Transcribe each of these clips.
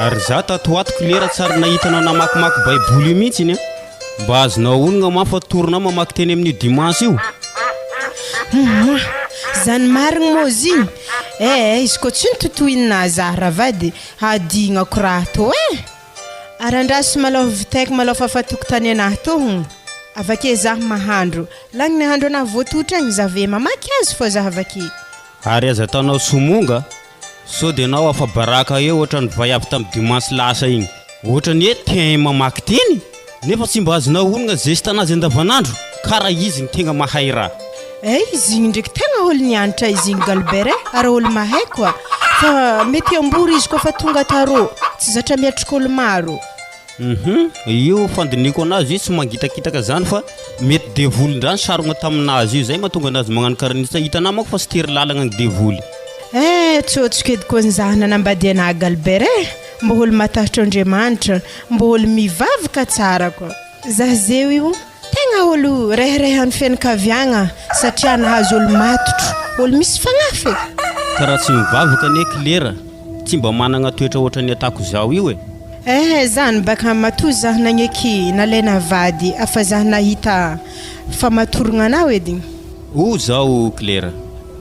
Ary za tato ho ato klera tsy ary nahita anao namakimaky baiboly io mihitsy iny an! Mba azonao onogna man fa toronao mamaky teny amin'io dimanche io? Humm! Zany marigny moa zigny? Eh izy koa tsy nitotoinina za ravady hadignako raha tô eh! Ary andraso malôha vitaiko malôha fafa tokotany anahy tô hum! Avake zah mahandro, lagny nahandro anahy voatotra agny za ve mamaky azy fô zah avake. Ary aza ataonao somonga Sao dia enao afa-baraka eo ohatran'ny vay avy tamin'ny dimanche lasa igny. Ohatran'ny hoe te mamaky teny nefa tsy mba azonao onogna geste anazy andavanandro kara izy no tegna mahay raha. Eh izy igny ndraiky tegna olo nianatra izy igny Galbert eh, ary olo mahay koa, fa mety ambory izy koa fa tonga tarô, tsy zatra miatrika olo maro. Hum io fandinihiko anazy io tsy mangitakitaka zany fa mety devoly ndra ny sarogna taminazy io zay mahatonga anazy magnano karaha an'io hitanao manko fa tsy tery lalagna ny devoly. Eh tsôtsiko edy koa ny zah nanambady anah Galbert eh, mbô olo matahotro Andriamanitra, mbô olo mivavaka tsara koa. Zah zeo io tegna olo reharehan'ny fianakaviagna satria nahazo olo matotro, olo misy fagnahy fe. Ka raha tsy mivavaka anie klera tsy mba managna toetra ohatran'ny atako zao io e. Eh zany baka matoa zah nagneky nalaina vady afa zah nahita famatorogna anao edy. O zao Claire,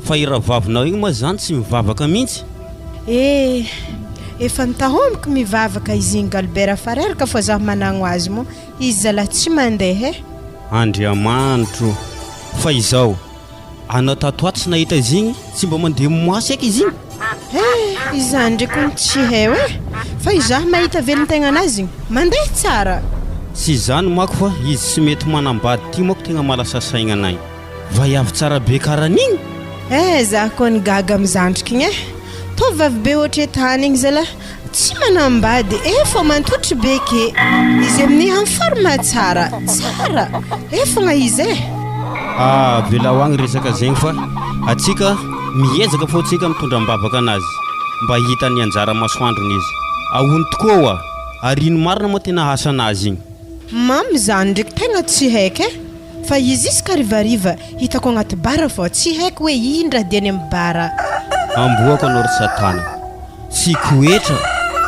fa i rahavavinao igny moa zany tsy mivavaka mihitsy? Eh efa nitahomiko mivavaka izy igny Galbert fa reraka fô zah managno azy moa izy zalah tsy mandeha eh. Andriamanitro, fa izao, Anao tato ato tsy nahita izy igny, tsy mba mandeha moasy eky izy igny? Eh, izany ndreky hono tsy heo eh! Fa izaho mahita velon-tegnan'azy igny, mandeha tsara! Tsy izany mako fa izy tsy mety manambady ty mako tegna mahalasa saigna anay. Vaiavy tsara be karan'igny? Eh, zaho koa nigaga amy zandriko igny eh! Tovovavy be ohatry tany igny zalah Tsy manambady eh fô mantotry be ke izy amin'ny en forme tsara tsara eh fogna izy eh. Ah avelao agny resaka zegny fa atsika miezaka fô tsika mitondra ambavaka anazy mba hahita ny anjara masoandrony izy. Ahono tokoa oa? Ary ino marina moa tena asanazy igny? Mamy zany ndreky tegna tsy haiko eh. Fa izy isaka harivariva hitako agnaty bar fô tsy haiko hoe ino raha diany am bar. Amboako anao ry satana. Tsy koetra.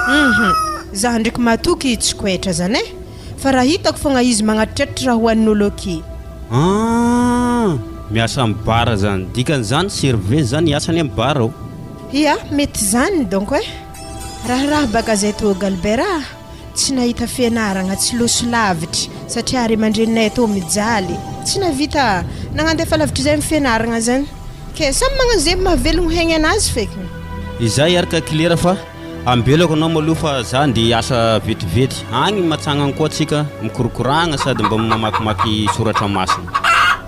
Hum za ndreky matoky tsy koetra zany eh. Fa raha hitako fogna izy magnatritratry raha hohanin'olo aky. Aah! Miasa am bar zany. Dikan'izany serveuse zany asany am bar ao. Ia, mety zany donc eh. Raharaha baka zay tô Galbert ah. Tsy nahita fianaragna, tsy loso lavitry satria ray aman-dreninay tô mijaly, tsy nahavita nagnandefa lavitry zay amin'ny fianaragna zany, ke samy magnano ze mahavelogno haigny anazy feky. Izay ary ka klera fa ambelako anao maloha fa za ndeha hiasa vetivety, agny matsagna agny koa tsika mikorokoragna sady mba mamakimaky soratra masina.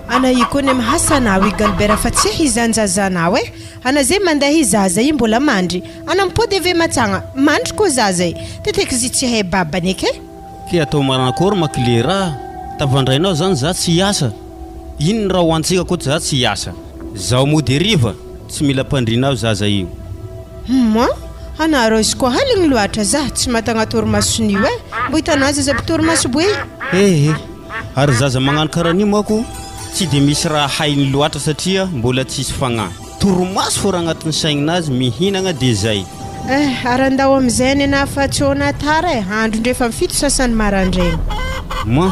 Ana io koa ne mahasa anao i Galbert fa tsy hizanjazanao e! Ana ze mandeha i zaza i mbola mandry Ana mipody ave matsagna mandry koa zaza e! Teteky zy tsy hay babany eky e! Ke atao manakory ma kle ra tavandrainao zany za tsy hiasa? Inn raha ho antsika koa za tsy hiasa? Zaho mody hariva tsy mila mpandrina aho zaza io. Humm ana Rose koa haligny loatra za tsy matagna torimason'io e! Mbo hitanao zaza mpitory boe. Ehe ary zaza magnano karan'io mako tsy de misy raha hainy loatra satria mbola tsisy fagnahy. Torimaso fô raha agnatin'ny saigninazy mihinagna de zay. Eh, ary andao amizay nenah fa tsy ona tara eh, andro ndre efa fito sasany marandraigny. Moi,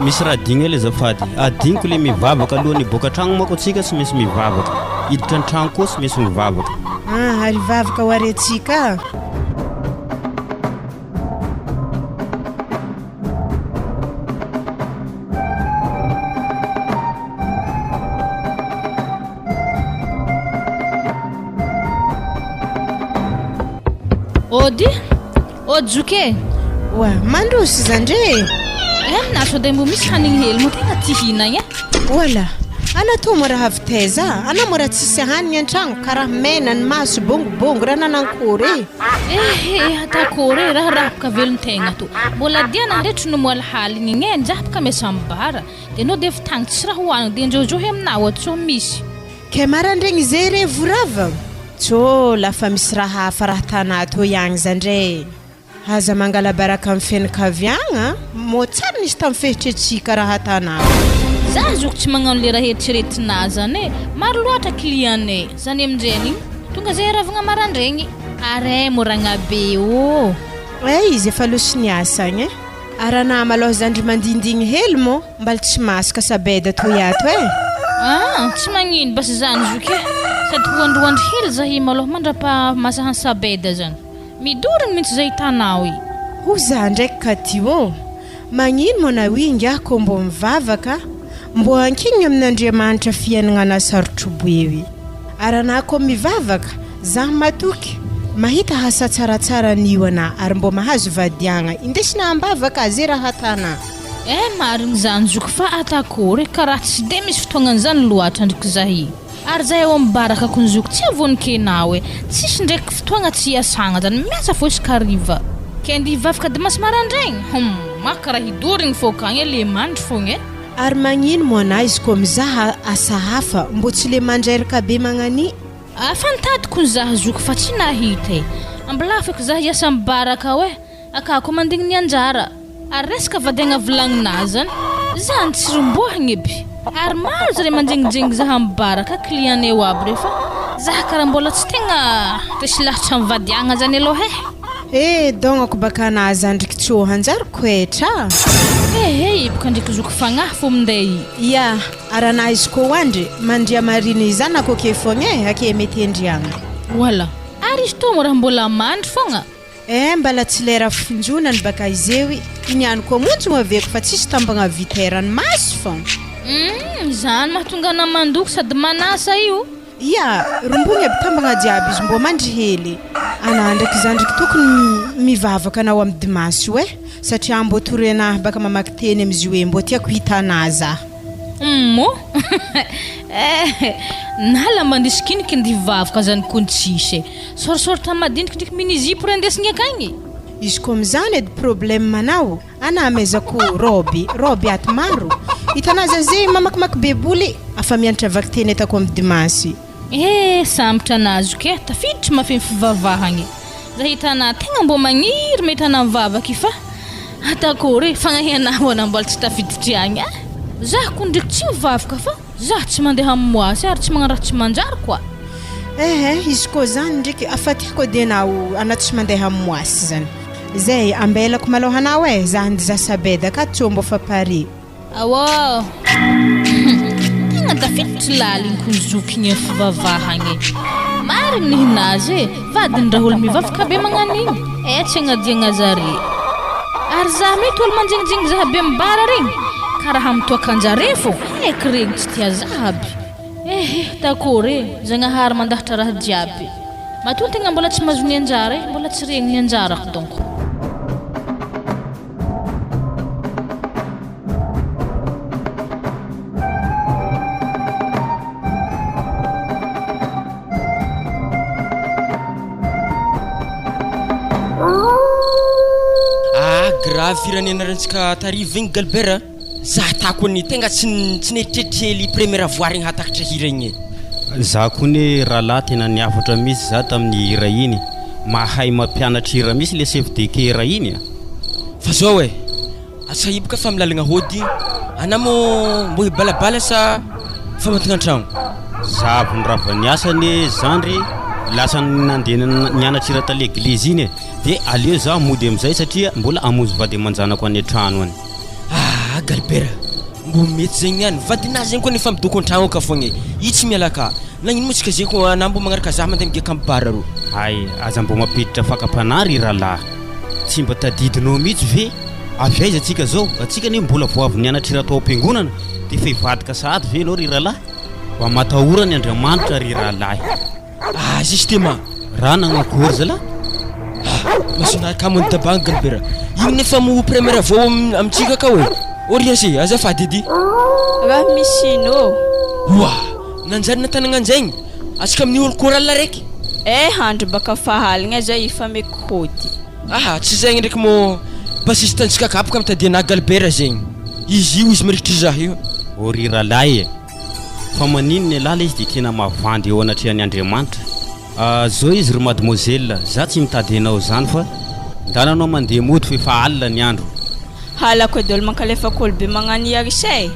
misy raha adigno hely azafady, adignoko le mivavaka alohan'ny hiboaka tragno manko antsika tsy maintsy mivavaka, hiditra an-tragno koa tsy maintsy mivavaka. Ah, ary hivavaka ho ary antsika. Ody, ody zoky e! Oa, mandroso zandry e! Eh, na sao dia mbo misy hanigny hely moa tegna tia hihinagna e! Oala, ana toa mora avy taiza? Ana mora tsisy hanigny an-tragno, karaha mena ny maso, bongobongo, raha nanankory e! Eh eh atakory e, raharaha boka velon-tegna to. Mbola dia naharetry no moal haligny igny e, njah boka miasa am bar. De nao de avy tagny tsisy raha hohanigny de njojo he aminah oa tsô misy. Kay marandregny zay re vorava? Tsô lafa misy raha hafa raha tanà toy agny zandre e. Aza mangala-baraka am fianakaviagna a! Mô tsary nisy tam fehitretrika raha tanà. Za zoky tsy magnano le raha eritreretinà zany e, maro loatra client-nay zany amindregny igny, tonga zay aravagna marandregny. Arrêt moragna be ô! Eh izy efa loso niasa agny eh! Ary anah malôha zandry mandindigny hely mô mbal tsy masaka sabeda toy ato eh! Ah! Tsy magnino basy zany zoky eh! Sady ho androandry hely zahy malôha mandrapaha masahan'ny sabeda zany. Midorigny mintsy zay hitanao i. Ho za ndraiky ka ty ô! Magnino moa na oui ingahy kô mbô mivavaka mbô ankinigny amin'Andriamanitra fiaignana sarotrobo eo i. Ary anah kô mivavaka, zah matoky, mahita asa tsaratsara anio anah ary mbô mahazo vadiagna indesina ambavaka ze raha atanah. Eh marigny zany zoky fa atakôry ka raha tsy de misy fotoagnany zany loatra ndriky zahy. Ary zay ao am baraka kony zoky tsy avonikena e, tsisy ndraiky fotoagna tsy iasagna zany, miasa fô isaka hariva. Ke andeha hivavaka dimanche marandraigny? Humm, maka raha hidorigny fô kagny e, le mandry fogna e. Ary magnino moa anah izy koa mizaha asa hafa mbô tsy le mandreraka be magnani. Ah fa nitady kony zah zoky fa tsy nahita e, ambilafiko zah hiasa am baraka ao e. Aka ko mandigny ny anjara. Ary resaka vadiagna vilagninà zany, zany tsy rombohagna aby. Ary maro zare manjengijengy zaha am bar ka client nay aby reo fa zaha kara mbola tsy tegna resy lahatra am vadiagna zany aloha eh. Eh dognako baka anà zandriky tsô hanjary koetra a. Eh eh boka ndreky zoky fagnahy fô minday i. Ia, ary anà izy kô hoandry, mandria mariny zanako ake fogna eh, ake mety hendriagna. Voilà. Ary izy tô moa raha mbola mandry fogna. Eh mbala tsy lera finjonany baka izeo i niany koa monjy aveko fa tsisy tambagna vita eran'ny maso fô. Humm zany mahatonga anah mandoko sady manasa io. Ia, rombogny aby tambagna jiaby izy mbô mandry hely. Anah ndraiky zandriky tokony mivavaka anao amy dimasy io eh, satria mbô toroy anah baka mamaky teny amizio eh, mbô tiako hita anah zah. Humm eh, na lamba andisikinika ndy hivavaka zany kony tsisy eh. Sorisoritra madiniky ndriky mini zipo re andesigny akagny. Izy ko amizany edy problème anao ana amezako robe robe ato maro hitanao za ze mamakimaky beboly afa mianatra vakiteny atako amy dimasy. Eh sambatra nazo ke tafiditry mafy ny fivavahagny za hitanà tegna mbô magniry mety anà mivavaky fa atakory e fagnahianà hoana mbola tsy tafiditry agny ah za ko ndriky tsy mivavaka fa Za tsy mandeha am moasy ary tsy magnano raha tsy manjary quoi. Eh eh izy koa zany ndreky afa tiako edy anao anao tsy mandeha am moasy zany. Zay ambelako malôha anao eh za andy za sabeda ka tô mbô fa pare. Aoa Tegna tafiditry laligny ko zoky igny am fivavahagna e. Marigny ny hinazy e, vadiny raha olo mivavaka be magnano igny, eh tsy agnadiagna zare. Ary za mety olo manjignijigny zaha be am bar regny, karaha mitoaka anjare fô. Eky regny tsy tia zah aby. Ehe dakôry e, Zagnahary mandahatra raha jiaby. Matoa tegna mbola tsy mahazo ny anjara e, mbola tsy regny ny anjarako donc. Ah grave firenena rentsika tarivo igny Galbert a. Za tako ny tegna tsy tsy nieritreritra hely première voix regny hahatakatra hira igny e. Za koa ne rahalahy tena niafatra mihitsy za tamin'ny hira iny, mahay mampianatra hira mihitsy le chef de chœur iny a. Fa zao e, asa hiboka fa milalagna hody, ana mo mbo hibalabala sa fa matigna antragno? Za avy nirava niasa anie zandry lasa nandeha nianatra hira ta l'eglise iny e, de aleo za mody amizay satria mbola hamonjy vady aman-janako any an-trano any. Ah Galbert, mbô mety zegny ihany, vadinah zegny koa nefa midoko antragno aka fogna e, io tsy miala aka, nagnino moa tsika zegny koa anah mbô magnaraka zah mandeha migiaka am bar rô. Hay, aza mbô mampiditra fakam-panahy ry rahalahy. Tsy mba tadidinao mihitsy ve? Avy aiza tsika zao? Antsika anie mbola vao avy nianatra hira tao am-piangonana, dia efa hivadika sahady ve ianao ry rahalahy? Mba matahora an' Andriamanitra ry rahalahy. Ah justement. Raha nagnakory zalah? Ah, masonà kamo ny tabangy Galbert. Ino nefa mo première vao amintsika akao e? Oriasy, azafady edy. Raha misy ino ô? Oa! Nanjary natanagna anjaigny. Atsika amin'ny olo chorale araiky. Eh andry baka fahaligna zay efa meko hody. Aha, tsy zegny ndraiky mo bassiste antsika akapoka mitady anà Galbert zegny. Izy io izy mirikitry zah io. Ô ry rahalahy e! Fa maninona ialahy ilay izy dia tena mavandy eo anatrehan'i Andriamanitra? Ah, zao izy ry mademoiselle, za tsy mitady anao izany fa ndana anao mandeha mody fa efa alina ny andro. Halako edy olo mankalefa kolo be magnano iarisa e!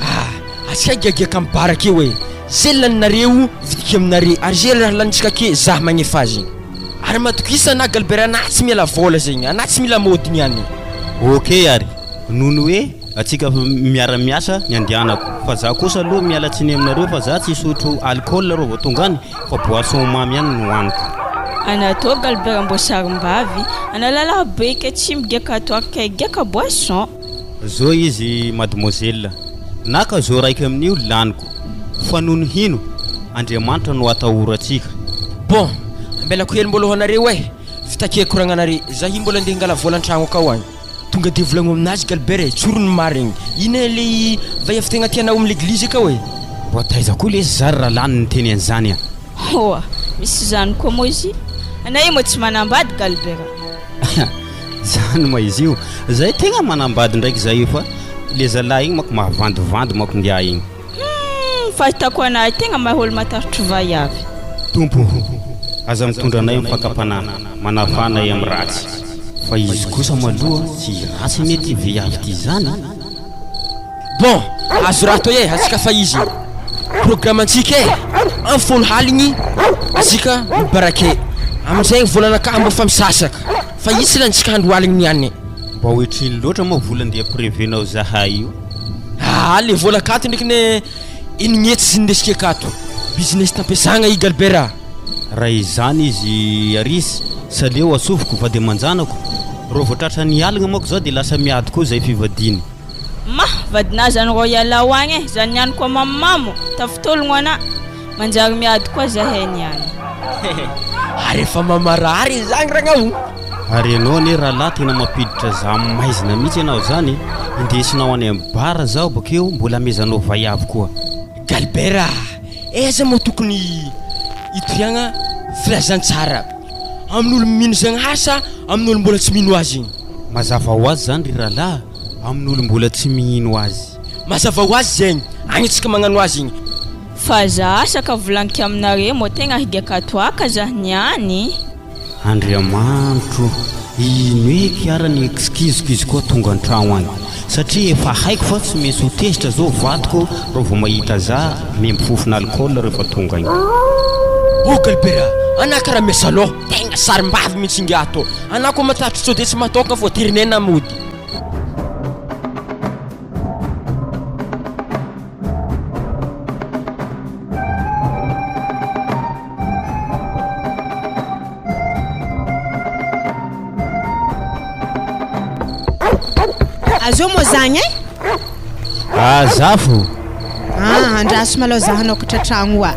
Ah, atsika giagiaka am bar akeo e! Ze laninareo vidiko aminare ary ze raha lanintsika ake zah magnefa azy. Ary matokisa anah Galbert anah tsy miala vôla zegny, anah tsy mila môdy niany. Ok ary, noho ny hoe atsika miara miasa ny andehanako, fa za kosa aloha miala tsiny aminareo fa za tsy hisotro alcool reo vao tonga any fa boisson mamy ihany no hoaniko. Anah tô Galbert mbô sarim-bavy, anah lalahy be ke tsy migiaka toaka ke higiaka boisson. Zao izy mademoiselle, naka zo raiky amin'io laniko, fa noho ny hino, Andriamanitra no atahorantsika. Bon, ambelako hely mbôla ho anareo eh, fitakiako koragnanare, za io mbola andeha hangala vola antragno akao agny. Tonga de volagno aminazy Galbert eh, tsory ny marigny, ino eh le vaiavy tegna tianao am leglizy akao eh? Mba taiza koa lesy za ry rahalahy no niteny an'izany a! Hoa, misy izany koa moa izy? Anao io moa tsy manambady Galbert a! Zany ma izy io. Zay tegna manambady ndraiky zay io fa le zalahy igny manko mahavandivandy manko ngiahy igny. Humm fahitako anahy tegna mahay olo matarotro vaiavy. Tompo o, aza mitondra anay amin'ny fakam-panahy, manafaha anay amin'ny ratsy. Fa izy kosa maloha tsy ratsy anie ty vehivavy ty zany e. Bon, azo raha atao e, antsika fa izy. Programme antsika e, amin'ny folo haligny antsika mibarake. Amin'izay volanakahy mba fa misasaka. Fa io tsy lanintsika andro aligny niany e. Mba oetrino loatra moa vola ndeha prevenao zahay io. Aa le vola akato ndreky ne enigny hetsy izy nindesiko akato. Business tampiasagna i Galbert a. Raha izany izy Aris, sa leo asoviko vady aman-janako? Reo vao tratran'ny aligna manko za de lasa miady koa zay fivadiany. Ma, vadinà zany rô ialao agny e, zany niany koa mamomamo, tafitologno anà, manjary miady koa zahay niany. Ary efa mamarary izany ragnao. Ary ianao anie rahalahy tena mampiditra za maizina mihitsy ianao zany e, indesinao any am bar zaho bakeo mbola amezanao vaiavy koa. Galbert a! Aiza moa tokony hitoriagna filazantsara? Amin'olo mino Zagnahary sa amin'olo mbola tsy mino Azy igny? Mazava ho azy zany ry rahalahy Amin'olo mbola tsy mihino azy. Mazava ho azy zegny, agny tsika magnano azy igny. Fa za asa ka volaniko aminare mô tegna higiaka toaka za niany. Andriamanitro ino eky ara ny excuse-ko izy koa tonga antragno agny satria efa haiko fa tsy maintsy ho tezitra zao vadiko raha vao mahita za membo fofona alcool rehefa tonga agny. Oh Galbert a! Anah karaha miasa loha, tegna sarimbavy mintsy ingahy tô, anah koa matahotra sao de tsy matôkagna fô terinay na mody. Azao moa zagny e? Ah, zafo. Ah, andraso malôha za hanokatra tragno oa.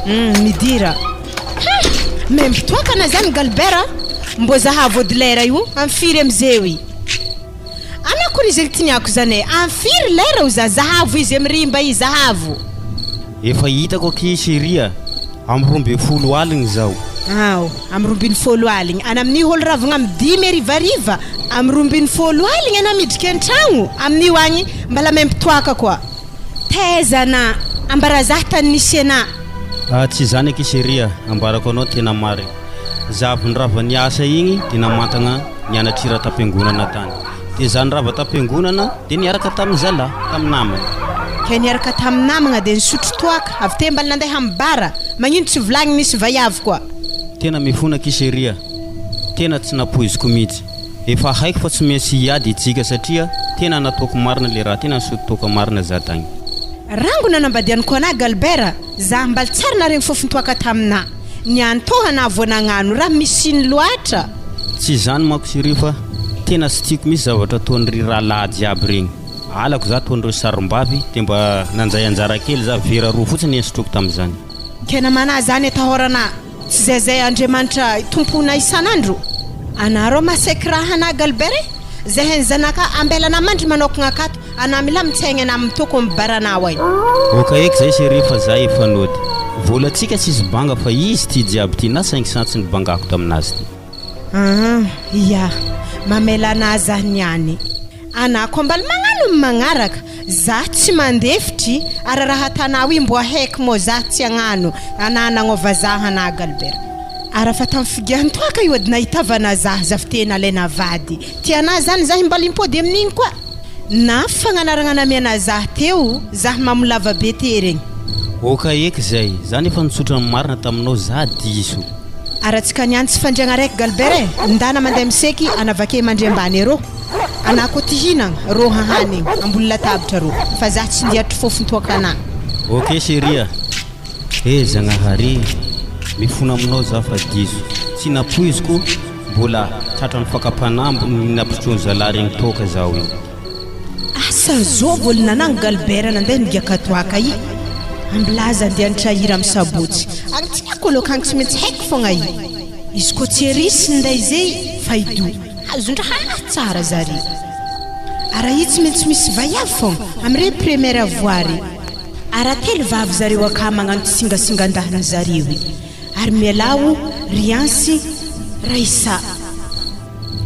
Hum, midira. Hum, membo toakana zany Galbert a! Mbô zahavo edy lera io, am firy amizeo i? Ana akory izy ry tiniako zany e, am firy lera o za, zahavo izy am rimba i, zahavo. Efa hitako akia chérie a, am 12 aligny zao. Ao, am 12 aligny, ana amin'io hôlo ravagna am dimy harivariva, am 12 aligny ana midriky an-tragno, amin'io agny mbala membo toaka koa. Taiza ana, ambarazaha tany nisy anà. Ah tsy izany akia chérie a, ambarako anao tena marigny. Za avy nirava niasa igny de namantagna nianatra hira tam-piangonana tany. De za nirava tam-piangonana de niaraka tamin'ny zalahy, tamin'ny namagna. Kay niaraka tamin'ny namagna de nisotro toaka, avy teo mbala nandeha am bar, magnino tsy volagniny nisy vaiavy koa. Tena mifona akia chérie a, tena tsy nampoiziko mihitsy. Efa haiko fa tsy maintsy hiady itsika satria tena nataoko marina le raha tena nisotro toaka marina za tagny. Rango nanambadianiko anah Galbert za mbaly tsary naregny fofon-toaka taminah. Niantoha anah vao nagnano raha misy iny loatra. Tsy izany manko chérie fa tena tsy tiako mihitsy zavatra ataon'ry rahalahy jiaby regny. Halako za ataon'ireo sarim-bavy de mba nanjay anjara kely za vera roa fotsiny nisotroiko tamin'izany. Tena manahy zany atahorana. Tsy zay zay Andriamanitra tompoina isan'andro. Anareo masaiky raha anah Galbert e! Zay hainy zanaka ambelana mandry manokagna akato anah milamin-tsaigny anah mitoko am baranao ay. Ok eky zay chérie fa za efa nody. Volantsika tsisy banga fa izy ty jiaby ty na 500 tsy nibangako taminazy ty. Aa ia, mamela anah zah niany. Anah koa mbaly magnano am magnaraka, zah tsy mandefitry ary raha atanao i mboa heky moa zah tsy agnano anah nagnova zah anah Galbert. Ary fa tam figian-toaka io ady nahitavana zah zavte nalaina vady. Tia anah zany zah mbaly mipody amin'igny koa. Na fagnanaragna namiana zah teo zah mamo lava be te regny. Ok eky zay, za nefa nitsotra ny marina taminao za diso. Ary atsika niany tsy fandriagna raiky Galbert e! Ndana mandeha miseky ana vake mandry ambany arô. Ana koa ty hinagna, rô hahanigny, ambony latabatra rô, fa za tsy ndiatry fofon-toaka ana. Ok chérie a! Eh Zagnahary e! Mifona aminao za fa diso, tsy nampoiziko mbola tratran'ny fakam-panahy mbo nampisotroin'ny zalahy regny toaka zaho io. Asa zô mbôla nanagno Galbert nandeha nigiaka toaka i. Ambilaza andeha nitrahira am sabotsy. Agny tiako aloka agny tsy maintsy haiko fogna i. Izy koa tsy ery sy nday zey fa i do. Azon-draha tsara zare. Ara i tsy maintsy misy vaiavy fogna am re première voix re. Ara telo vavy zareo aka magnano tsingasingan-dahiny zareo i. Ary mialà o ry Ansy Raissa.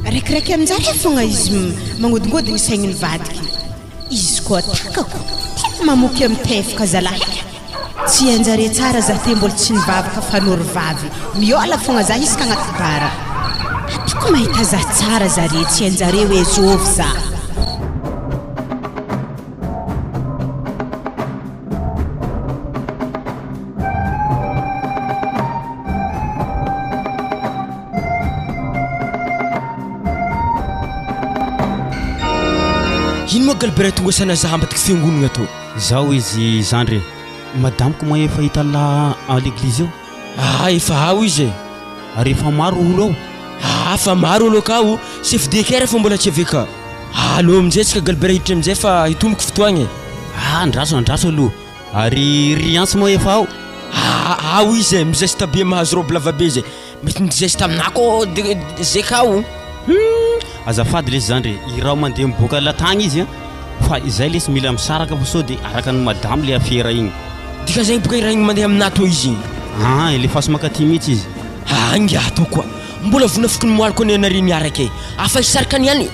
Raikiraiky aminjare fogna izy magnodingodigny saigniny vadiky. Izy koa takako tegna mamoky am tefaka zalahy e! Tsy hainjare tsara za te mbola tsy nivavaka fa nory vavy miôla fogna za isaka agnaty bar. Ataoko mahita za tsara zare tsy hainjare hoe zôvy za. Ino moa Galbert tonga saina za ambadiky fiangonana tô? Zaho izy zandry e. Madamiko moa efa hita la à l'église eo? Aa efa ao izy e. Ary efa maro olo ao? Aa fa maro olo akao, chef de chœur fa mbola tsy avy aka. Aleo aminjay tsika Galbert hiditra aminjay fa hitomboky fotoagna e. Aa andraso andraso aloha. Ary ry Antso moa efa ao? Aa ao izy e, mizesta be mahazo robe lavabe zay. Mety nizesta aminah koa de zay ka o. Humm! Azafady lesy zandry e, i raho mandeha miboaka latagny izy an, fa izay lesy mila misaraka fa sao de araka ny madamo le afera igny. Dikan'izay boka i raha igny mandeha aminah toa izy igny. Aa elefaso mankaty mihitsy izy. Aa ingahy toa koa, mbola vonafiky ny moaly koa anie nareo miaraka e, afa hisaraka niany e.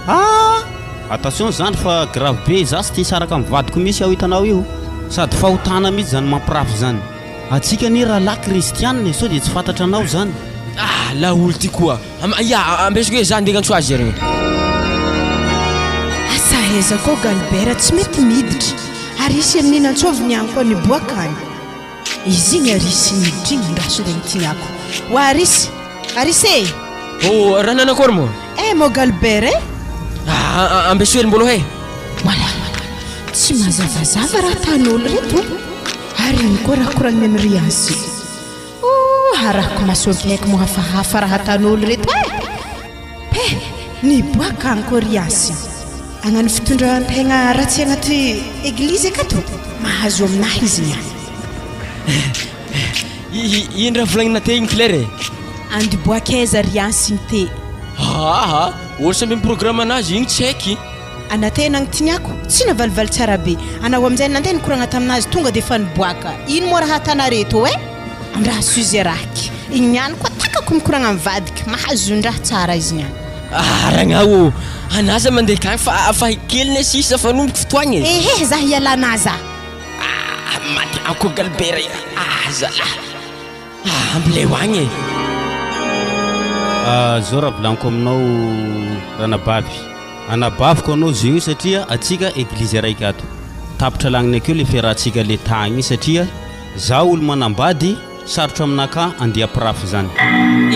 Aa! Attention zandry fa grave be, za tsy te hisaraka amin'ny vadiko mihitsy aho hitanao io, sady fahotana mihitsy zany mampirafy zany. Atsika anie rahalahy kristianina e, sao dia tsy fantatra anao zany. Ah laolo ty koa, ya ambesiko hoe za andeha agnantso azy ary. Asa aiza koa Galbert tsy mety miditra, ary hisy amin'iny antsoviny ihany koa niboaka any. Izy igny Arisy niditra igny andraso ndray ny tiako. Wa Arisy! Arisy e! Oh raha nanakory moa? Eh mô Galbert e! Ah ambeso hely mbôlô he! Voilà! Tsy mazavazava raha atan'olo reto. Ary ino koa raha koragniny amy Riazy? Oh arahako maso akaiky moa hafahafa raha atan'olo reto eh! He! Niboaka agny koa Riazy. Agnano fitondran-tegna ratsy agnaty eglizy akato? Mahazo aminahy izy niany. Ino raha volagnina te igny Claire e? Andiboaka aiza Riazy igny te? Aa! Olo samby mi-programme anazy igny tsy haiky. Ana tena agntiniako, tsy navalivaly tsara be. Anao aminjay nandeha nikoragna taminazy tonga de efa niboaka. Ino moa raha atanare tô eh? Andraso izy araky. Igny niany koa takako mikoragna mivadiky, mahazon-draha tsara izy niany. Ah ragnah ô! Anah za mandeha akagny fa fa kely ne sisa fa anomboka fotoagna e! Ehe za hiala anah za. Ah maty ako galbert ah zalah. Ah ambileo agny e! Ah zao raha volaniko aminao ranabavy, anabaviko anao zio io satria atsika eglizy araiky ato, tapitra lagniny akeo le fiarahantsika le tagny iny satria za olo manambady sarotra aminakahy andeha hampirafy zany.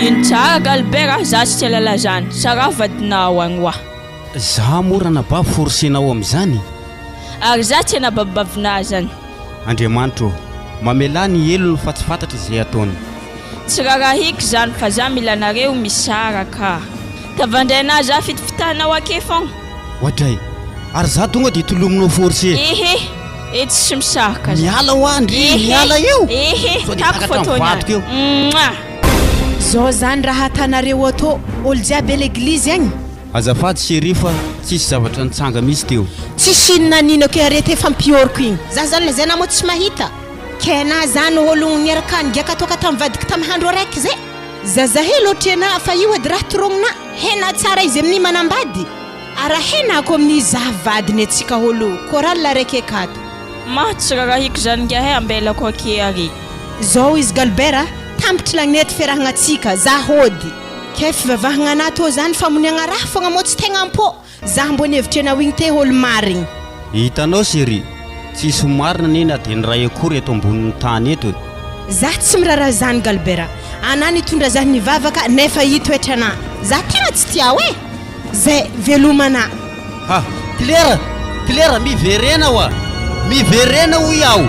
Ino tsara Galbert ah, za tsy tia zany, saraho vadinao agny wa. Za moa ranabavy forcenao amizany? Ary za tsy anababavinah zany. Andriamanitra ô, mamelà ny helony fa tsy fantatra izay ataony. Tsy rarahiko zany fa za mila anareo misaraka. Tavandrainà za fitafitahanao ake fogna. Oadray! Ary za tonga dia tolominao force. Ehe! E tsy misaraka za. Miala hoa ndry, Ehe! miala eo! Ehe! Sao dia Tako takatra fotoana. mivadika eo. Mouah! Zao zany raha atanareo atô olo jiaby à l'église agny. Azafady chérie fa tsisy zavatra nitsanga mihitsy teo. Tsisy inona n'inona ke arety efa ampioriko igny. Za zany lazaina moa tsy mahita. Ke na zany ologno niaraka nigiaka toaka tam vadiko tam handro araiky zay. Zazahely otrena fa io edy raha torognina hena tsara izy amin'i manambady. Ara hena ako amin'i za vadiny atsika olo chorale araiky akato. Mah tsy rarahiko zany ngiahy ambelako ake ary. Zao izy Galbert a, tampitry lagnety fiarahagna tsika, za hody. Kay fivavahagna anah tô zany famoniagna raha fogna mô tsy tegna ampô, zah mbô nihevitry anao igny te olo marigny. Hitanao chérie, Tsisy marina anie na dia ny ray akory eto ambonin'ny tany eto e. Za tsy miraharaha zany Galbert a! Anà nitondra za nivavaka nefa i toetranà za tegna tsy tiao e! Zay, veloma anà. Ha! Claire! Claire! Miverena oa! Miverena hoy aho!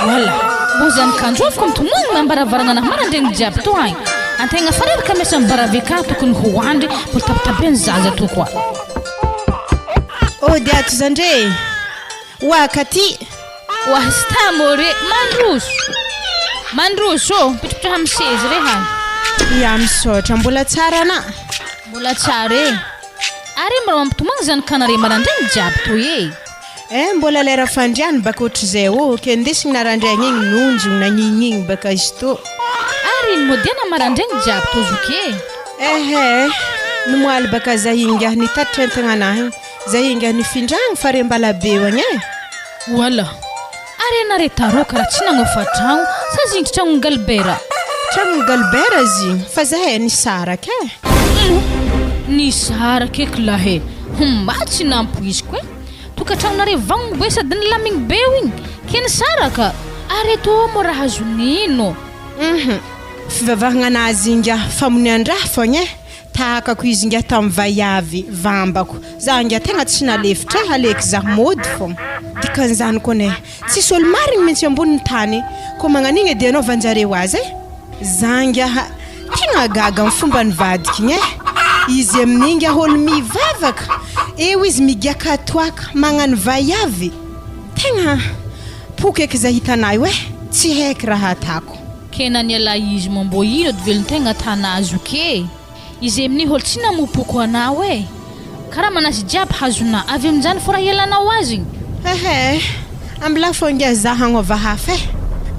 Voilà. Mbô zany kanjofiko mitomagny ambaravaragna anah marandraigny jiaby tô agny. Antegna fareraka miasa am bar AVK tokony ho andry mbô tabitaben'ny zaza tô koa. Ody ato zandre e! Oaka aty! Wasta more, mandroso! Mandroso ô! Mipetrapetraha amin'ny seza re ha! Ya misaotra, mbola tsara ana? Mbola tsara e! Ary mba mampitomagny zany kanare marandraigny jiaby toy e! Eh mbola lera fandriana baka ohatrizay ô, ke ndesigny narandraigny igny nonjogno nagnigny igny baka izy tô. Ary ino modiana marandraigny jiaby tô zoky e! Ehe, nomoaly baka zah ingahy nitatitra entagna anah igny. Zay enga nifindragny fa rembalabe agny e! Wala! Ary anare tarô karaha tsy nagnofa tragno sa zintry tragnon'i Galbera? Tragnon'i Galbera zigny fa zahay nisaraka e! Humm! Nisaraka eky lahy e! Humm! Mba tsy nampoiziko e! Tokantragnonare vagnogno be sady nilamigny be io igny ke nisaraka? Are tô moa raha azon'ino? Humm! Fivavahagna anazy ingahy famonian-draha fogna e! Tahakako izy ingahy tam vaiavy vambako za ingahy tegna tsy nalefitra eh aleky za mody fogna dikan'izany kone tsisy olo marigny mintsy amboniny tany ko magnan'igny edy anaovanjareo azy eh za ingahy tegna gaga am fomba nivadiky igny eh izy amin'igny ingahy olo mivavaka eo izy migiaka toaka magnano vaiavy tegna poky eky za hitanah io eh tsy haiky raha atako. Kena ny alahy izy moa mbô ino edy velontegna tana zoky e! Izy amin'io hol tsy namopoko anao e! Karaha manasy jiaby hazonà avy aminjany fô raha ialanao azy igny. Ehe, ambilà fô ngiah za hagnova hafa e!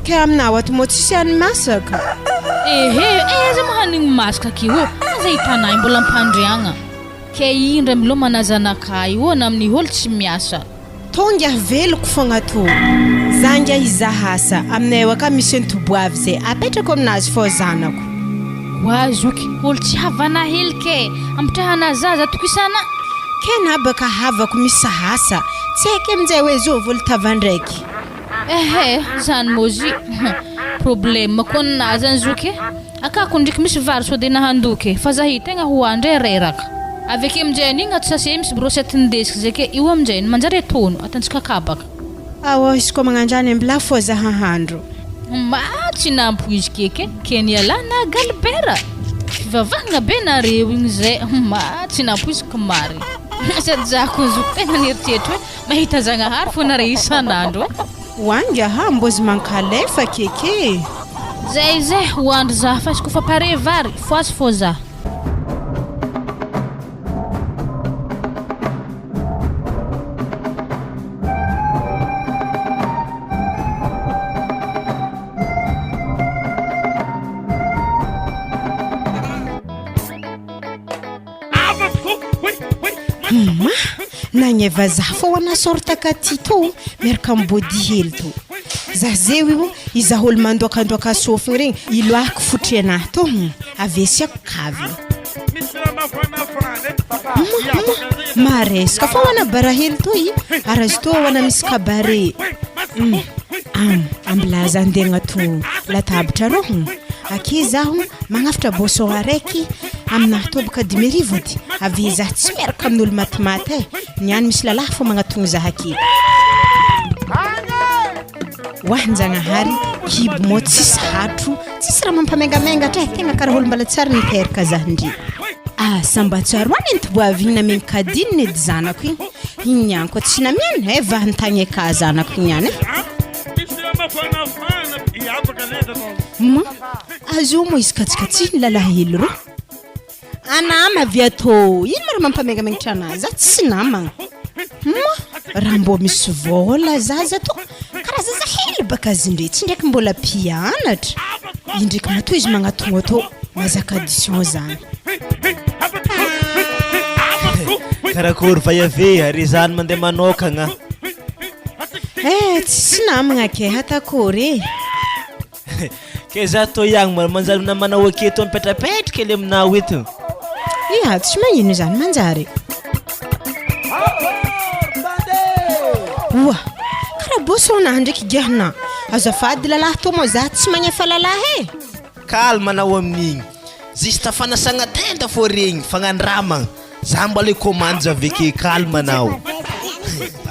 Ke aminao ato mô tsisy any masaka? Ehe, aiza moa hanigny masaka aky ô! Aza hitanà io mbola ampandriagna. Ke indra milomana zanakà io ô na amin'ny hol tsy miasa. Tonga veloko fogna tô. Za ngia hizaha asa aminay ao aka misy antoboavy zay apetrako aminazy fô zanako. Oa zoky, olo tsy havana hely ke, ampitrahana zaza atokisana. Ke na baka havako misy asa, tsy haiko aminjay hoe zovy olo tavandraiky. Ehe, zany môzy, problème koa ninahy zany zoky e. Akako ndriky misy vary sao de nahandoky e, fa za hi tegna ho ahy ndray reraka. Avy ake amnjay an'igny ato sase misy brochette ndesiko zay ke io amnjay ny manjary atono, atantsika kabaka. Ao izy koa magnandrany ambilà fô za hahandro. Ma tsy nampoiziko eky e, ke ny ialahy na galibera? Fivavahagna be nareo igny zay, ma tsy nampoiziko marigny. Sady za koa zoko tegna nieritreritra hoe mahita Zagnahary fô nareo isan'andro e. Hoangy aha mbozy mankalefa keke. Zay zay ho andry za fa izy kofa pare vary foasy fô za. Hum nagneva za fô ho ana sorte ka ty tô miaraka am body hely tô za zeo io izaho olo mandoakandoaka sofigny regny iloahako fotry anahy tô hum avesiako kavina hum hum maresaka fô ho ana barahely tô i ary azy tô ho ana misy cabaret hum am ambilaza andeha agnato latabatra rô hum ake zaho Magnafitra boisson araiky aminahy tô boka 5000 edy, avy zah tsy miaraka amin'olo matimaty e, niany misy lalahy fô magnatogno zah ake. Oah njagnahary, kibo mô tsisy hatro, tsisy raha mampamengamengatr e, tegna karaha olo mbala tsary niteraka zah ndry. Asa mba tsaroany iny toboavy igny namegny kadininy edy zanako igny, igny niany koa tsy namiany e, vahantagny eka zanako igny niany e. Ma. Azo moa izy kajikajy ny lalahelo reo. Anama avy atô ino ma raha mampamengamengotra anazy za tsy namagna. Ma raha mbô misy vôla zaza tô karaha zaza hely baka azy ndre tsy ndraiky mbola mpianatra. Io ndraiky matoa izy magnatogno atô mazaka addition zany. Karakory vaiavy ary zany mandeha manokagna. Eh, tsisy namagna ke hatakory e. Ke za tô ihany mba manjary namanao aketo mipetrapetra kely aminao eto. Ia, tsy magnino izany manjary. Oa, karaha boson-nahy ndraiky giahina. Azafady lalahy tô moa za tsy magnefa lalahy e. Calme anao amin'igny. Juste fanasagna tenda fô regny, fagnandramagna. Za mbola i commande aveke calme anao.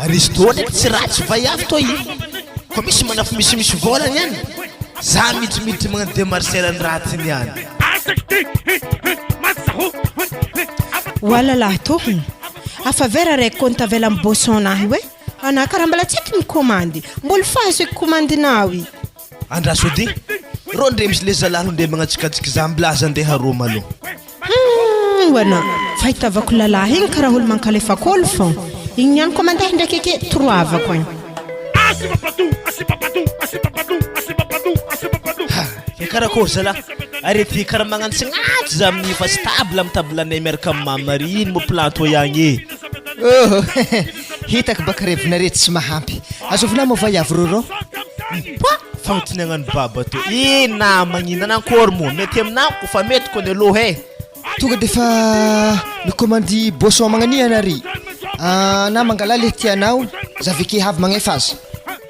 Aristo ndraiky tsy ratsy vaiavy tô io. Koa misy manafo misimisy vôla niany, za midrimidritry magnano demarcher ny ratsy niany. Oa lalahy tô hum. Afa vera raiky kô nitavela amy boisson-nahy io e. Anà karaha mbola tsy eky mikômandy. Mbola fa azo eky komandinao i. Andraso edy, rô ndre misy le zalahy ndre magnatsikatsiky za milaza andeha rô malô. Humm wana, fahitavako lalahy igny karaha olo mankalefaka olo fô, igny niany koa mandeha ndraiky ake toroavako agny. Ha, ke karakôry zalah, ary ty karaha magnantsinantsy za amin'io fa tsy table amy table-nay miaraka amy mama ry ino moa plan tô ihagny e. Oh, hitako baka revinareo tsy mahampy. Azovina moa vaiavy rôrô? Mpa! Fagnontaniagna an'i baba tô. Ih namagna ih, nanankory moa? Mety aminah ko fa mety ko ny aloha eh. Tonga de fa mikomandy boisson magnania anare na mangala le tianao za veke avy magnefa azy.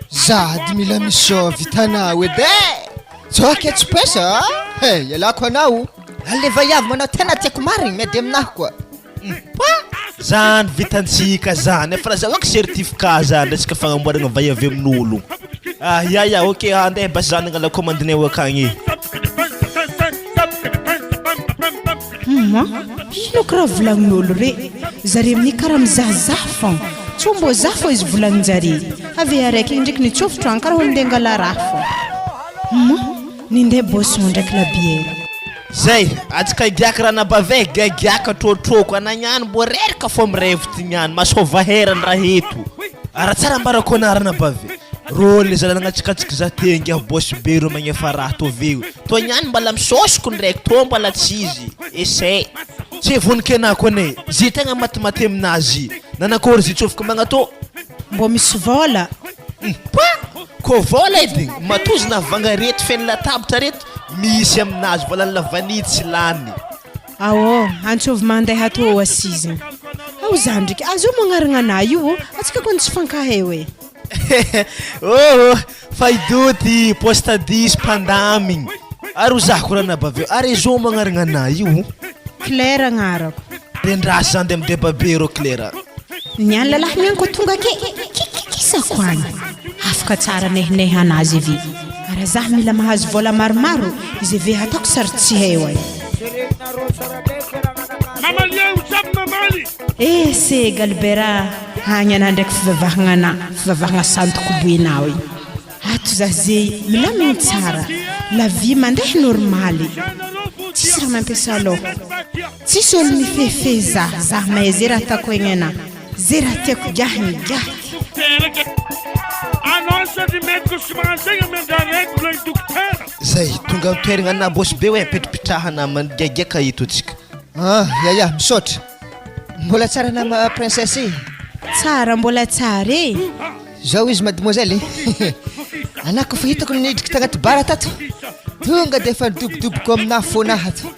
Za dy mila misôvy hitanao edy eh! Zao akia tsy pesa a! He ialako anao. Ale vaiavy manao tena tiako marigny miady aminahy koa. Mpa! Zany vitantsika zany efa nazahoako certificat zany resaka fagnamboaragna vay avy amin'olo. Ah ya ya ok andeha basy zany angala commande-nay ho akagny e. Humm ino kiraha volagnin'olo re, zare amin'io karaha mizahazaha fô, tsy mbô za fô izy volagninjare, avy araiky igny ndraiky nitsofotro agny karaha olo ndeha angala raha fô. Humm ninday boisson ndraiky labiera. Zay, atsika higiaka ranabavy eh, giagiaka trôtrôko, ana niany mbô reraka fô mirevy ty niany, masôva herany raha eto. Ara tsara ambarako ana ranabavy, rô le zala nagnatsikatsiky za teo ngiahy boss be rô magnefa raha tô veo, tô niany mbala misôsiko ndraiky, tô mbala tsy izy, essaie. Tsy vonon-kenako anie, ze tegna matimaty aminazy, nanakôry ze tsôfiko magnatô. Mbô misy vôla. Mpa! Kô vôla edy, matoa izy nahavanga reto feno latabatra reto, Misy aminazy vola ny lavanille tsy lany. Aô, antsovy mandeha ato ô assise. Ao zandriky, azo magnarigna anah io ô, atsika kony tsy fankahay oe. Ôô, fa i Dody poste diso mpandamigny. Ary ho zahako ranabavy eo, ary zo magnarigna anah io ô. Claire agnarako. Rendrasy zany de mideba be rô Claire a. Ny an'ny lalahy niany ko tonga ake kikikisako agny. Afaka tsara nehinehy anazy eve. Ara zah mila mahazo vola maromaro izy eve ataoko sary tsy hay oay. Eh se Galbert a, agny anah ndraiky fivavahagna anah, fivavahagna santoko boenao igny. Ato za zei milamigny tsara, la vie mandeha normaly, tsisy raha mampiasa loha, tsisy olo mifehifehy za, za mahay ze raha ataoko aignana, ze raha tiako giahigny giahiko. Zay, tonga an-toeragna anah boss be hoe apetrapetrahana mangiagiaka eto antsika. Ah, ya ya, misaotra. Mbola tsara nama princesse e. Tsara mbola tsara e. Zao izy mademoiselle e. Anah kofa hitako nidriky tagnaty bar tato, tonga de efa nidobodoboko aminah fônah ato.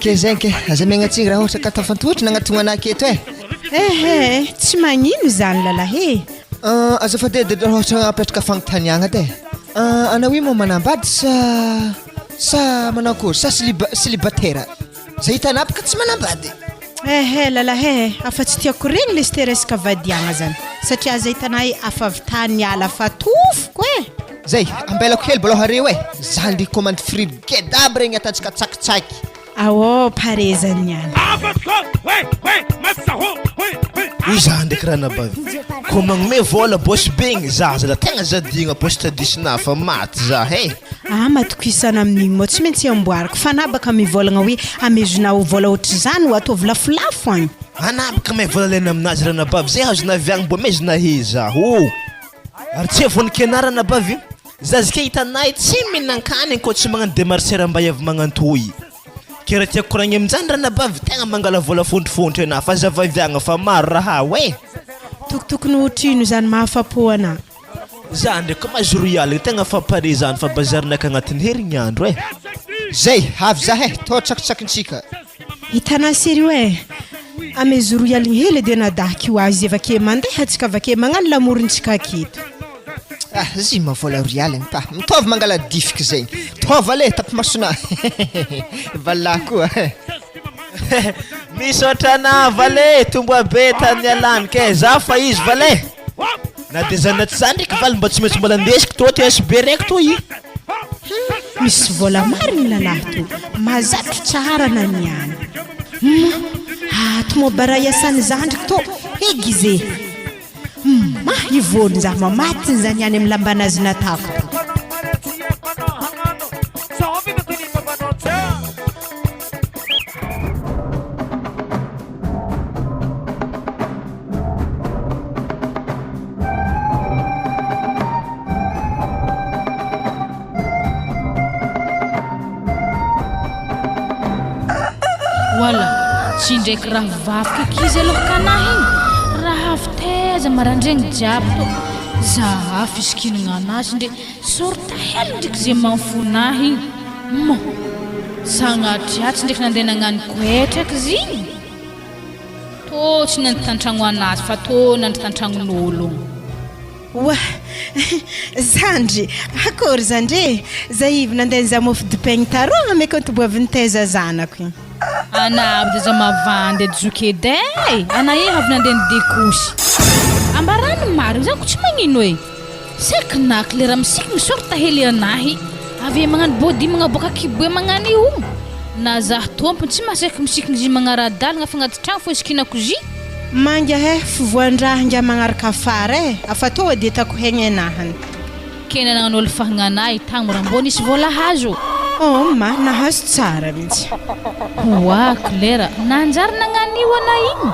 Ke zegny ke, aza miagna-tsigny raha ohatra ka tafantohotry nagnatogna anah aketo e. Ehe, tsy magnino zany lalahy e. Azafady edy raha ohatra apetraka fagnontaniagna edy e. Anao io moa manambady sa sa manao akory sa célibataire? Zay hitanah bôka tsy manambady. Ehe lalahy eh, afa tsy tiako regny lesy resaka vadiagna zany satria aza hitanay afa avy tany niala fa tofoko eh. Zay, ambelako hely baloha reo eh, za ndeha hikomandy friry geda aby regny atantsika tsakitsaky. Aô pare zany niany. Hoy za ndraiky ranabavy, ko magnome vôla boss be igny za zala tegna zadigna poste diso-na fa maty za eh. Ah matokisana amin'igny moa tsy maintsy amboariko fa na baka mivolagna hoe amezonao vola ohatr'izany ho ataovy lafolafo agny. Ana baka mahay vola alaina aminazy ranabavy zay azona avy agny mbo amezona he za oh. Ary tsy vonon-kena ranabavy za zike hitanay tsy mihinan-kanigny kô tsy magnano demarcher mbay avy magnantoy. Ke raha tiako koragny aminjany ranabavy tegna mangala vola fôntrifôntry anah fa aza vaviagna fa maro raha ao e. Tokotokony otrino zany mahafapo anah. Za ndraiky mahazo royal tegna fa pare zany fa bazarinaka agnatin'ny herignandro e. Zay, avy zah eh, tô tsakitsakintsika. Hitanà sérieux eh! Amezo roy aligny hely edy anadahy ko azy avake mandeha tsika avake magnano lamorintsika aketo. Ah zy ma vola roy aligny pa mitovy mangala difiky zegny tôva le tapimasonà valilahy koa eh. Misaotra anà vale tomboa be tany nialany kay za fa izy vale na de zany na tsy zany ndraiky valy mba tsy maintsy mbola ndesiko tô ty SB raiky tô i. Hum misy vola marigny lalahy to mazatro tsara na niany hum ato moa bara iasany zandriko to egize hum mah ivôny za mamatiny za niany amy lambanazy natako to. Wala, tsy indraiky rahavaviko ankizy aloha kanahy igny, raha avy taiza maraindraigny jiaby tô, zah fisikinagna anazy ndre sorte hely ndreky ze mamfonahy igny, mon, sagnatria tsy ndraiky nandeha nagnano koetraky izy igny. Tô tsy nandry tantragno anazy fa tô nandry tantragnon'ologno. Oa! Zandry! Akory zandry e! Zahivy nandeha nizaha mofo dipaigny tarô ameko antoboavy nitaiza zanako igny. Ana aby de za mavandy edy zoky edy e! Ana io avy nandeha nidekosy. Ambarany ny marigny za ko tsy magnino e! Sekinaky le raha misikigny sorte hely anahy avy magnano body magnaboaka kibo magnano io na zah tompony tsy mahaseky misikigny zy magnara-dalagna fa agnaty tragno fô isikinako zy. Manga eh fivoan-draha ngia magnaraka afara eh afa tô edy hitako hegny enahany. Ke nagnano olo fagnanahy tagny raha mbô nisy vôla hazo. Oh ma nahazo tsara mintsy. Oa Claire, nanjary nagnanio ana igny?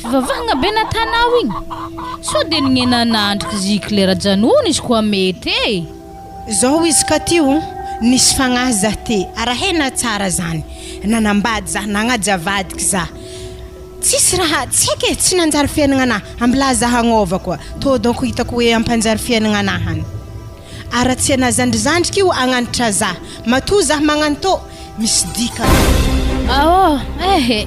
Fivavahagna be natanao igny? Sao de nignenanandriky zy Claire ajanony izy koa mety e! Zao izy ka ty o, nisy fagnahy zah te, arahena tsara zany, nanambady zah, nagnaja vadiky zah, tsisy raha tsy haiko e, tsy nanjary fiaignana anah, ambilà zah hagnova koa, tô donc hitako hoe ampanjary fiaignana anah any. Haratsiana zandrizandriky io agnanitra zah, matoa zah magnano tô, misy dikany. Aô eh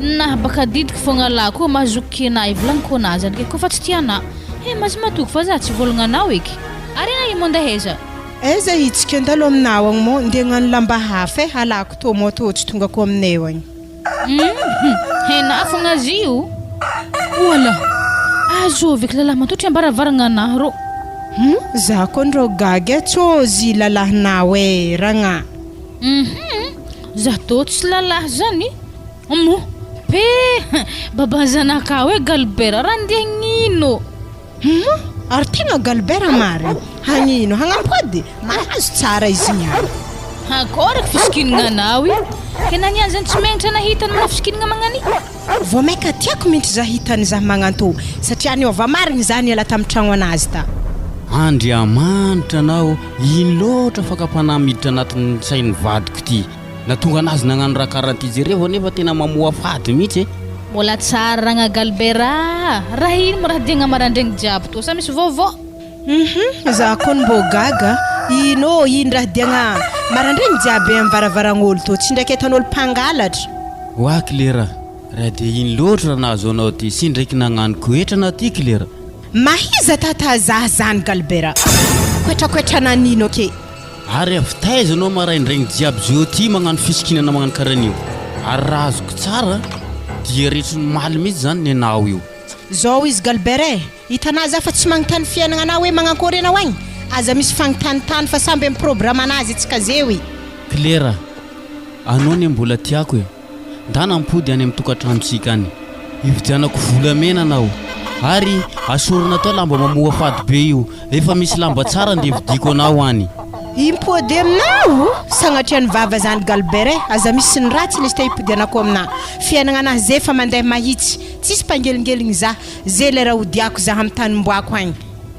nah baka adidiko fogna lah koa mazoky kena ivolagniko anah zany ke kofa tsy tianah he mazy matoky fa zah tsy hivolagna anao eky ary anah io mandeha aiza? Aiza itsika andalo aminao agny mô ndeha agnano lamba hafa eh alako tô mô tô tsy tonga ko aminay agny. Hum henà fogna azy io. Oala! Azovy eky lalahy matoa tsy ambaravaragna anah rô. Hum za koa ndrô gaga eh tsôzy lalahinao eh ragnà. Hum za tô tsy lalahy zany. Hum pe baban'ny zanakao eh Galbert raha ndeha hagnino. Humm ary tegna Galbert marigny, hagnino hagnampody? Mahazo tsara izy niany. Akory eky fisikinagna anao io, ke na niany zany tsy megnatra nahita ny manao fisikinagna magnan'io. Vao maika tiako mintsy za hita an'iza magnanto satria niova marigny za niala tam tragno anazy ta. Andriamanitra anao, ino loatra fakam-panahy miditra anatin'ny sain'ny vadiko ity? Natonga anazy nagnano raha karaha ty jerevo anefa tena mamoafady mihitsy e. Mbola tsara ragna Galbert a! Raha ino mo raha diagna marandraigny jiaby tô sa misy vaovao? Hum za kony mbô gaga ino ô ino raha diagna marandraigny jiaby am varavaragn'olo tô tsy ndraiky ahitan'olo mpangalatra. Oa Klera, raha dia ino loatra raha nahazo anao ty, sy ndraiky nagnano koetra na ty Klera? Mahiza tata za zany Galbert a! Koetrakoetra nanino ake? Ary avy taiza anao maraindraigny jiaby zao ty magnano fisikinana magnano karan'io? Ary raha azoko tsara dia retrin'ny maly mihitsy zany nenao io. Zao izy Galbert eh! Hitanà za fa tsy magnontany fiainagna anà hoe magnankory anao agny? Aza misy fagnontanintany fa samby am programan'azy tsika zeo i. Claire, anao anie mbola tiako e! Ndana ampody any amin'ny tokantranontsika any. Hividianako volamena anao. Ary asorina tao lamba mamoafady be io. Efa misy lamba tsara ndeha vidiako anao any. Himpody aminao? Sagnatria ny vava zany Galbert eh! Aza misy ny ratsy lesy te himpodianako aminà. Fiainagna anah ze fa mandeha mahitsy. Tsisy mpangelingeligny zah. Ze lera hodiako zah am tany omboako agny.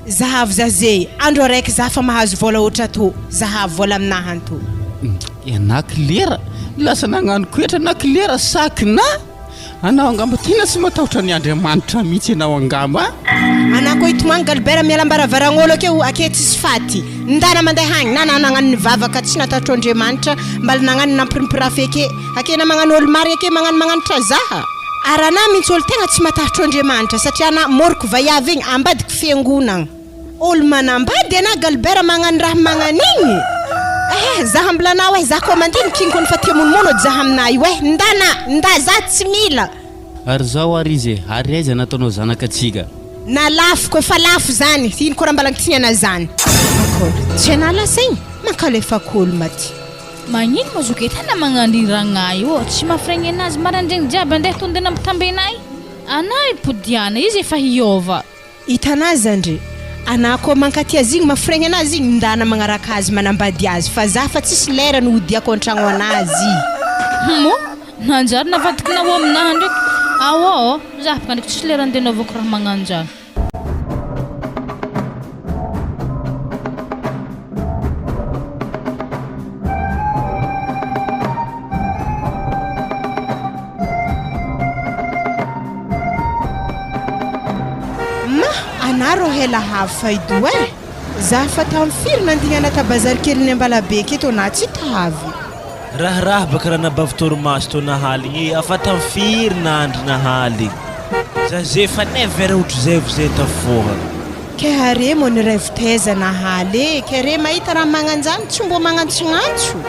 Zahavo za ze andro araiky za fa mahazo vôla ôtra tô. Zahavo vôla aminah any tô. Ianah klera? Lasa nagnano koetra na klera sac na? Anao angamba tena tsy matahotra ny Andriamanitra mihitsy ianao angamba a! Anà koa hitomagny Galbert miala ambaravaragn'olo akeo ake tsisy faty. Ndana mandeha agny na nagnano nivavaka tsy natahotra Andriamanitra mbala nagnano nampirimpirafy ake. Ake na magnano olo marigny ake magnano magnanitra zaha. Ary anà mintsy olo tegna tsy matahotro Andriamanitra satria anà moriko vaiavy igny ambadiky fiangonagna. Olo manambady anà Galbert magnano raha magnan'igny? Eh zaha mbola anao eh zaha koa mandiniky igny kony fa tia monomono edy zaha aminà io eh ndana nda za tsy mila. Ary zao ary izy e, ary aiza nataonao zanaka tsika? Na lafo ko efa lafo zany, ino ko raha mbala tiana zany? Akory, tsy anà lasa igny, mankalefako olo maty. Magnino ma zoky e tena magnandriragna io ô, tsy mahafiregny anazy maraindraigny jiaby andeha tonde nampitambenay anah ipodiana izy efa hiôva. Hitanà zandry, anà koa mankaty azy igny mafiregny anazy igny ndana magnaraka azy manambady azy fa za fa tsisy lera no hodiako antragno anazy. Humm ô, nanjary navadikinao aminahy ndraiky, ao ô, za afaka ndraiky tsisy lera andeha anaovako raha magnanjany. Ma, anah rô hela havy faido eh! Zah fa tam firy nandignana ta bazary kelin'i Ambalabe aketo anah tsy tavy. Raharaha baka ranabavy torimaso tô nahaligny e, afa tam firy nandry nahaligny. Za ze fa never ohatrizay vo zay tafoha. Ke are mo ny rêve taiza nahaly e, ke re mahita raha magnanjany tsy mbô magnantsognantso.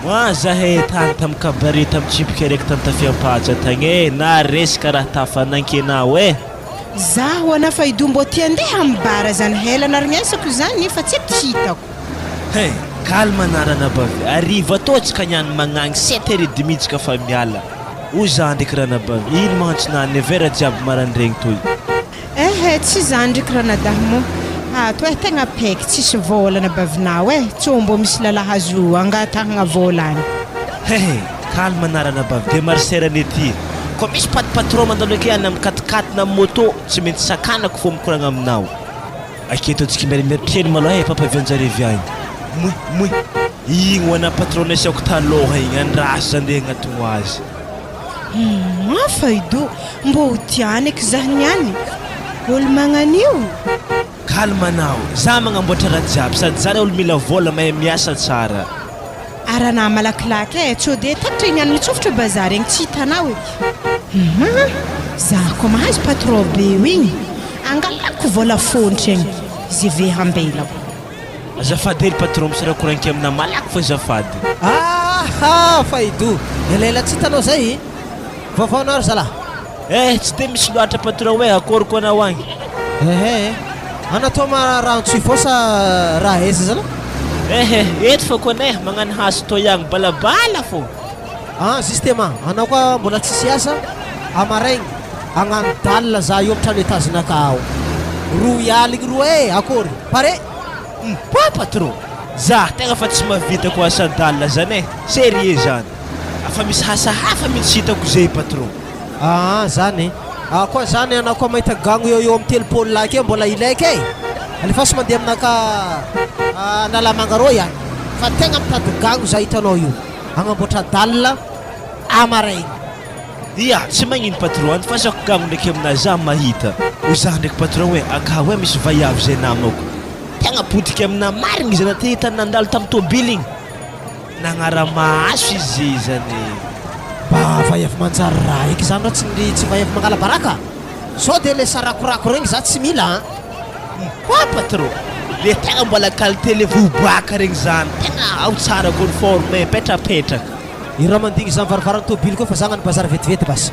Moi zahay tany tam cabaret tam tsipika araiky tam tafiampatsa tagny e, naharesy karaha tafanankenao e. Zaho ana fa idoa mbô te andeha am bar zany hela narignesako zany fa tsy hitako. Hein, calme ana ranabavy, hariva tô tsika niany magnagny sept heures et demi tsika fa miala. Hoy za ndraiky ranabavy, ino mantsy na neuf heures jiaby marandregny toy. Ehe tsy zany ndreky ranadahy moa ato eh tegna peky tsisy vôla anabavinao eh tsô mbô misy lalahy azo angatahagna vôla agny. Hehe calme ana ranabavy demarceur anie ty koa misy pat patron mandalo ake any am quat quat na am moto tsy maintsy sakanako fô mikoragna aminao. Aketo antsika mieritreritra hely malôha eh papa avy anjare avy agny moe moe igny ho ana patron nasiako talôha igny andraso za ndeha agnatogno azy. Humm hafa i do, mbô ho tiany eky zah niany, olo magnan'io. Calme anao, za magnamboatra raha jiaby sady za re olo mila vola mahay miasa tsara. Ary anah malakilaky eh, tsô de takatra igny any mitsofotro bazary igny tsy hitanao eky. Humm zah koa mahazo patron be io igny, angalako vola fontry igny, ze ve hambelako. Azafady hely patron misy raha koragniko aminà malaky fô azafady. Aha Faido, elaela tsy hitanao zay e! Vaovao anao ry zalah? Eh tsy de misy loatra patron hoe akory koa anao agny? Ehe, anao toa ma raha antsoy vao sa raha aiza zalah? Ehe, eto fô koa anay magnano haso toy agny balabala fô. Ah justement, anao koa mbola tsisy asa, amaraigny agnano dalle za io am trano étage naka ao. Roy aligny roa e, akory? Pare? Hum pas patron! Za tegna fa tsy mahavita ko asa dalle zany e! Sérieux zany! Afa misy asa hafa mintsy hitako zay patron! Aa zany e! Ah koa zany anao koa mahita gagno eo eo am 30 lahy akeo mbola ilaiko e! Alefaso mandeha aminaka Analamanga rô ihany fa tegna mitady gagno za hitanao io agnamboatra dalle amaraigny. Ia, tsy magnino patron an, fa zako gagno ndraiky aminah za mahita, ho za ndraiky patron hoe akao hoe misy vaiavy zay namako, tegna potika aminah marigny izy anaty tany nandalo tam tôbily igny, nagnaramaso izy zany e. Mba vaiavy manjary raha eky zany ra tsy ny tsy vaiavy mangala baraka? Sao de le sarakorako regny za tsy mila an! Quoi patron? Le tegna mbola qualité le vohobaka regny zany, tegna ao tsara conforme, mipetrapetraka. I raha mandigny zany varavaran'ny tôbily koa fa za agnano bazary vetivety basy.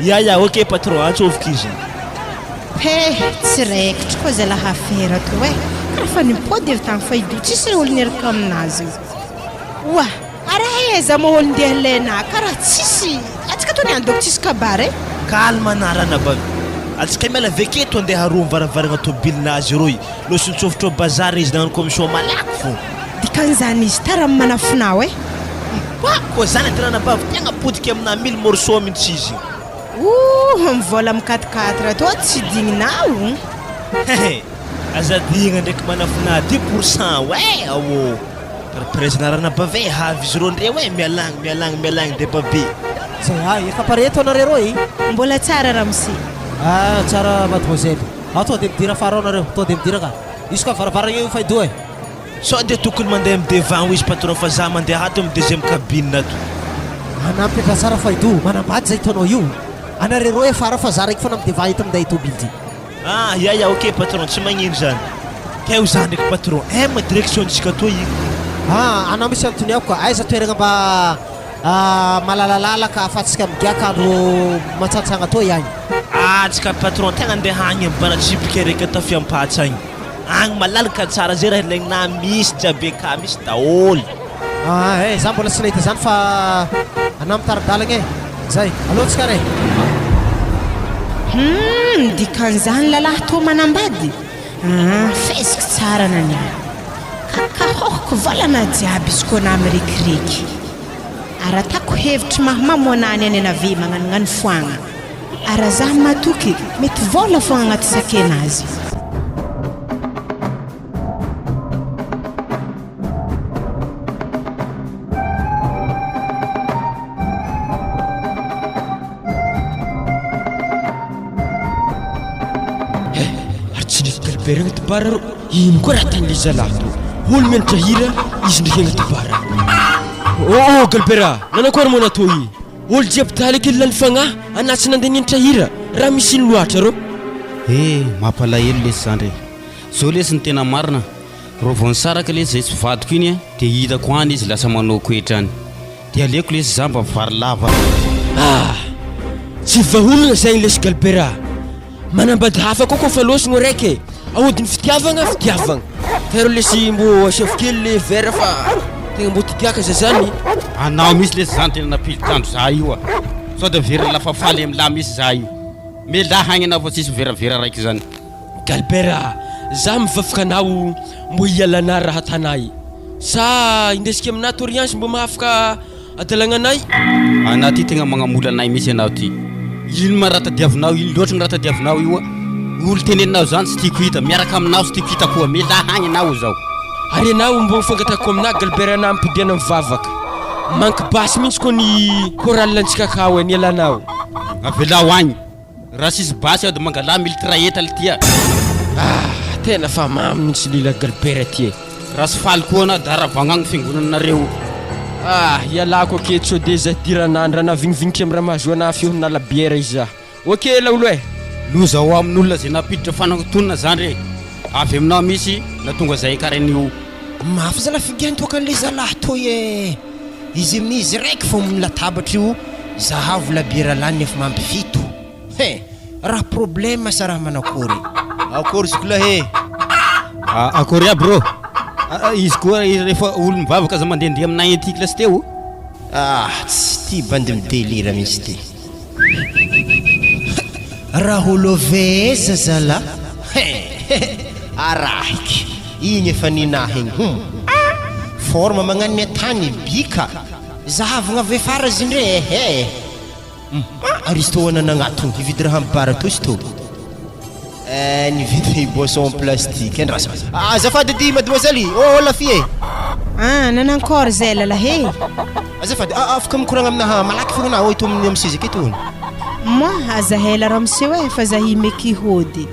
Ya ya ok patron antsôviko izy. He, tsy raikitry koa zalah afera to eh, karaha fa nipody avy tagny fa ido tsisy olo niaraka aminazy io. Oa, ary aiza moa olo ndeha lena karaha tsisy, atsika tô niany dôko tsisy kabary eh. Calme anarana ba. Atsika miala avy aketo andeha haroa ny varavaragna tôbilinazy roy. Lôsy nitsôfotro bazary izy nagnano commission malaky fô. Dikan'izany izy tara amin'ny manafinao eh. Mba koa zany ty ranabavy tegna potika amina mille morceaux mintsy izy. Ouh mivola am quatre quatre tô tsy digninao. Hehe aza adigna ndraiky manafina dix pour cent ouais aô. Paraparaizana ranabavy e, avy izy reo ndreo e, mialagny mialagny mialagny deba be. Zay ah, efa pare eto anareo reo e. Mbola tsara ramose. Ah tsara mademoiselle. Ao tonga de midira afara ao nareo, tonga de midira ka. Hisy koa varavarana io Faido e. Sao dia tokony mandeha am devant hoy izy patron fa za mandeha ato am deuxième cabine ato. Anà mipetraha tsara Faido, manambady zay hitanao io. Anareo reo afara fa za raiky fona am devant eto minday tobily ty. Ah ya ya ok patron tsy magnino zany. Kay ho za ndraiky patron, M direction ntsika toa io. Ah anao misy antoniako ka, aiza toeragna mba malalalala ka afatsika migiaka andro matsantsagna toa ihany. Ah tsika patron tegna andeha agny am baratsipika raiky Antafiampatsa agny. Agny malalaka tsara zay raha ilaigna misy jiaby aka misy daholo. Ah eh za mbola tsy nahita zany fa anah mitari-dalagna eh. Zay, aleo tsika re. Humm dikan'izany lalahy toa manambady? Aa feziko tsara naniah. Kakahohiko volana jiaby izy koa na mirekireky. Ary atako hevitry mahamamo anah ny any anavia magnanognano foagna. Ara zah matoky mety vôla foagna agnaty sakenazy. Eh, ary tsy ndraiky Galbert agnaty bar rô. Ino koa raha tany le zalahy tô. Olo mianatra hira, izy ndraiky agnaty bar. Oh, oh Galbert ah, nanao akory moa natao i? Olo jiaby taly kely lany fagnahy, anà tsy nandeha nianatra hira, raha misy ino loatra rô. Eh, mampalahelo lesy zandry e. Zao lesy ny tena marina, rô vao nisaraka lesy zay tsy vadiko iny dia hitako any izy lasa manao koetra any. Dia aleoko lesy za mba vary lava. Ah! Tsy vahaolana zegny lesy Galbert ah! Manambady hafa koa kôfa lôsogno araiky e! Aodin'ny fitiavagna fitiavagna! Tero lesy mbô asiavo kely le verre fa tegna mbô tigiaka za zany. Anao mihitsy lesy zany tena nampilitr'andro za io a! Sao dia very lafafaly amlah mihitsy za io. Mialà hagny anao fa tsisy miveravera raiky zany. Galbert ah! Za mivavaka anao mbô hialanà raha tanà i. Sa indesiko aminà toriange mbô mahafaka adalagna anay? Anà ty tegna magnamola anay mihitsy anao ty. Ino ma raha tadiavinao, ino loatra ny raha tadiavinao io a? Olo teneninao zany tsy tiako hita, miaraka aminao tsy tiako hita koa, mialà hagny anao zao. Ary ianao mbô fangatahako aminà Galbert anà ampodiana mivavaka. Manque basy mihitsy koa ny chorale antsika akao e, nialanao. Avelao agny. Raha tsisy basy aho de mangalà miltraeta lty a! Ah! Tena fa mamy mintsy lila Galbert ty e! Raha tsy faly koa anao da ravagna ny fiangonanareo. Ah! Ialako aketo sao de za hidiran'andra na vignivignitry am raha mahazo anah fihonana la bière izy za. Ok laolo eh! Loza ho amin'olona izay nampiditra fanantonana zany re! Avy aminao mihitsy natonga zay karaha Mafy zalahy figiantoaka an'le zalahy toy eh! Izy amin'izy raiky fô amin'ny latabatra io zahavo labiera lany efa mampifito he! Raha problème sa raha manakory? Akory zokilahy e! Akory aby rô! Izy koa rehefa olo mivavaka aza mandehandeha aminay aty classe teo. Ah tsy ty bandy midelira mintsy ty. Raha olo aveza zalah he he arahiky igny efa ninahy igny hum ah forme magnano ny atany bika zahavagna avy afara zindre ehe hum ah ary izy tô nanagnatogno hividy raha amy bar tô izy tô. Eh nividy boisson plastique andraso. Azafady edy mademoiselle, oh la fille e. Ah nanankôry zay lalahy e. Azafady, afaka mikoragna aminaha malaky fogna anah, eto amin'ny amin'ny seza aketo hono. Moi, aza ela ramose e fa zahy meky hody.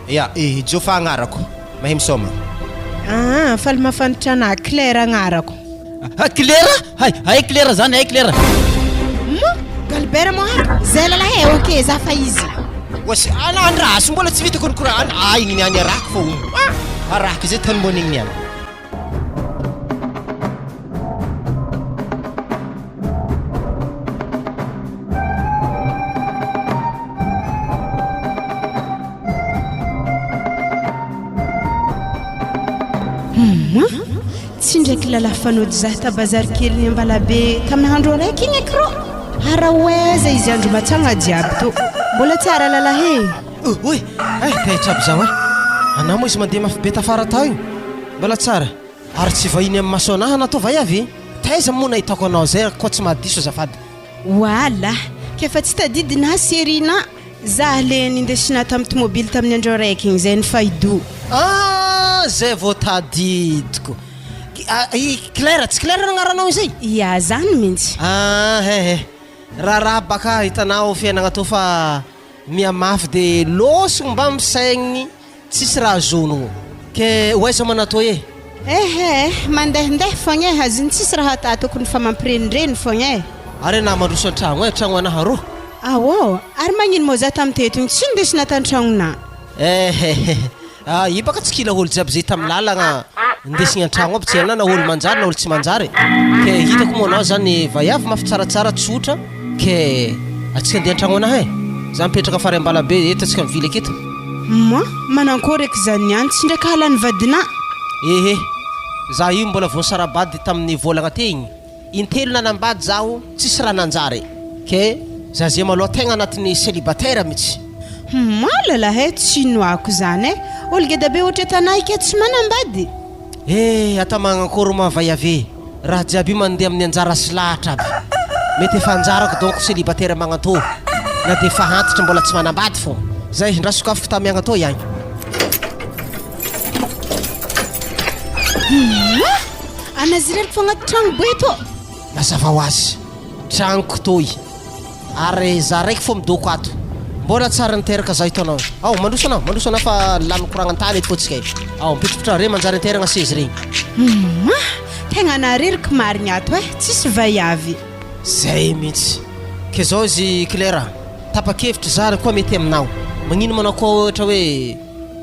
Ya, eh Jofa agnarako, mahay misaoma. Ah faly mahafantatra anah, Claire agnarako. Ah Claire? Hay, hay Claire zany, hay Claire. Moa, Galbert moa ato? Zay lalahy e, ok, za fa izy. Oasy, ala andraso, mbola tsy vitako ny koragna, ah igny niany arahako fa omby. Ah, arahako zay tany mbô igny niany. Humm! Tsy ndraiky lalahy fanody zah ta bazary kelin'i Ambalabe tamin'ny andro araiky igny aky rô! Ara ho aiza izy andro matsagna jiaby tô! Mbola tsara lalahy e! Oy! Eh, taitra aby zaho eh! Anah moa izy mandeha mafy be tafara tao igny! Mbola tsara! Ary tsy vahiny amin'ny maso anah anah tô vay avy? Taiza moa nahitako anao zay koa tsy mahadiso azafady! Wala! K'efa tsy tadidinà Serina! Zah le nindesina tam tomobily tamin'ny andro araiky igny zay ny faido. Ah! Zay vao tadidiko. I Claire, tsy Claire no agnaranao izay? Ya, zany mintsy. Ah, he he. Raharaha baka hitanao fiainagna tô fa mihamafy de lôsogno mba misaigny tsisy raha azonogno. Ke ho aiza ma natô e? Ehe, mandehandeha fogna e, azony tsisy raha atao tokony fa mampirenireny fogna e. Ary anah mandroso an-tragno e, tragno anah arô. Aô, ary magnino mô za tam teto igny tsy nindesina tan-tragnonà? Ehehe, ah io baka tsy kila olo jiaby zay tam lalagna ndesigny an-tragno aby tsy hainà na olo manjary na olo tsy manjary e, ke hitako moa anao zany vaiavy mafy tsaratsara tsotra ke atsika andeha an-tragno anah e, za mipetraka fary ambalabe eto atsika mivily aketo. Moi, manankory eky zany niany tsy ndraiky halan'ny vadinà? Ehe, za io mbola vao nisara-bady tamin'ny volagna teo igny. Intelo nanambady zaho tsisy raha nanjary ke za ze maloha tegna anatin'ny celibataire mitsy. Humm alala he tsy inoako zany e! Olo geda be ohatry atanà ika tsy manambady? Eh ata magnakôry ma vaiavy raha jiaby io mandeha amin'ny anjara sy lahatra aby mety efa anjarako donc celibataire magnantô na de efa antitra mbola tsy manambady fô zay ndra sokafiko tamiagna tô iagny. Humm Anazy irery fô agnaty tragno boe tô. Mazava ho azy, tragnoko toy ary za raiky fô midoko ato. Mbôla tsary niteraka za hitanao. Ao, mandroso anao, mandroso anao fa lany koragna an-tany eto fô tsika e. Ao, mipitripitraha re manjary anteragna sezy regny. Humm, tegna nareriky marigny ato e, tsisy vaiavy. Zay mihitsy. Ke zao izy Claire a, tapa-kevitra za ary koa mety aminao. Magnino manao koa ohatra hoe.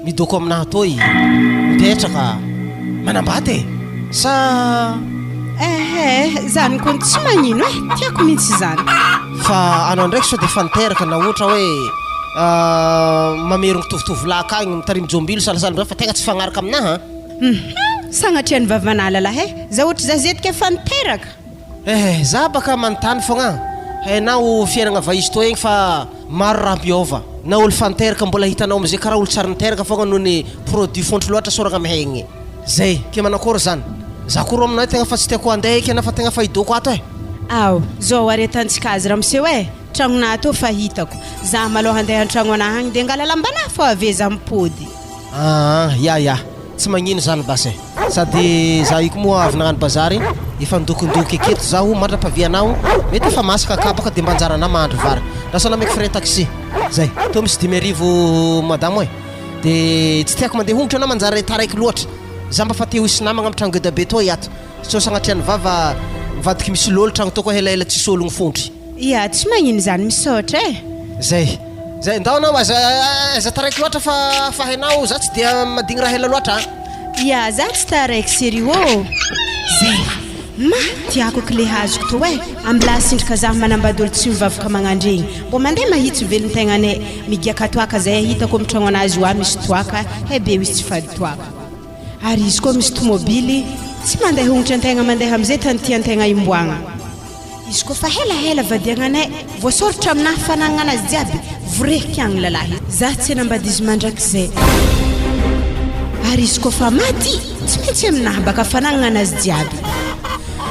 Midoko aminahy toy mipetraka manambady e! Sa. Ehe, zany kony tsy magnino e, tiako mintsy zany. Fa anao ndraiky sao de efa niteraka na ohatra hoe mamerigny tovotovolahy akagny mitarimy jombilo salasala amizay fa tegna tsy fagnaraka aminahy an! Hum, sagnatria ny vavanala lahy e, za ohatry za zetika efa niteraka. Eh, za baka manontany fogna an! Hainao fiainagna vaizy toa igny fa maro raha miôva, na olo fa niteraka mbola hitanao amizay karaha olo tsary niteraka fogna noho ny produit fontry loatra soragna mihegny. Zay, ke manakôry zany? Za koa rô aminay tegna fa tsy tiako andeha eky ana fa tegna fa hidoko ato eh! Ao, zao ary atantsika azy ramose oe, tragnonà ato fa hitako, za malôha andeha antragno anà agny de angala lambanà fô avy eo za mipody. Aa, ya ya, tsy magnino zany basy eh! Sady za io ko moa avy nagnano bazary, efa ndokindoky aketo zaho mandrapavianao, mety efa masaka kabaka de mba anjaranà mahandro vary. Lasa nameko frais taxi. Zay. Tô misy 5000 madamo e. De tsy tiako mandeha hongotra anao manjary taraiky loatra. Za mba fa te ho hisy namagna am tragno geda be tô iato. Sao sagnatrian'ny vava mivadiky misy lôlo tragno tô koa elaela tsisy ologno fontry. Ia, tsy magnino zany, misaotra e. Zay. Zay, ndao anao aza aza taraiky loatra fa fa hainao za tsy dia madigny raha ela loatra a. Ia, za tsy taraiky sery ô. Zay. Ma, tiako aky le hazoko tô e, ambilà sindry za manambady olo tsy mivavaka magnandregny, mbô mandeha mahitsy velon-tegnanay, migiaka toaka zay hitako am tragno anazy oa misy toaka, hay be izy tsy fady toaka. Ary izy koa misy tomobily, tsy mandeha hongotry antegna mandeha amizay tany tiantegna imboagna. Izy koa fa helahela vadiagnanay, voasoratra aminah fanagnana azy jiaby, vorehiky agny lalahy, zah tsy hanambady izy mandrakizay. Ary izy koa fa maty, tsy maintsy aminah baka fanagnana azy jiaby.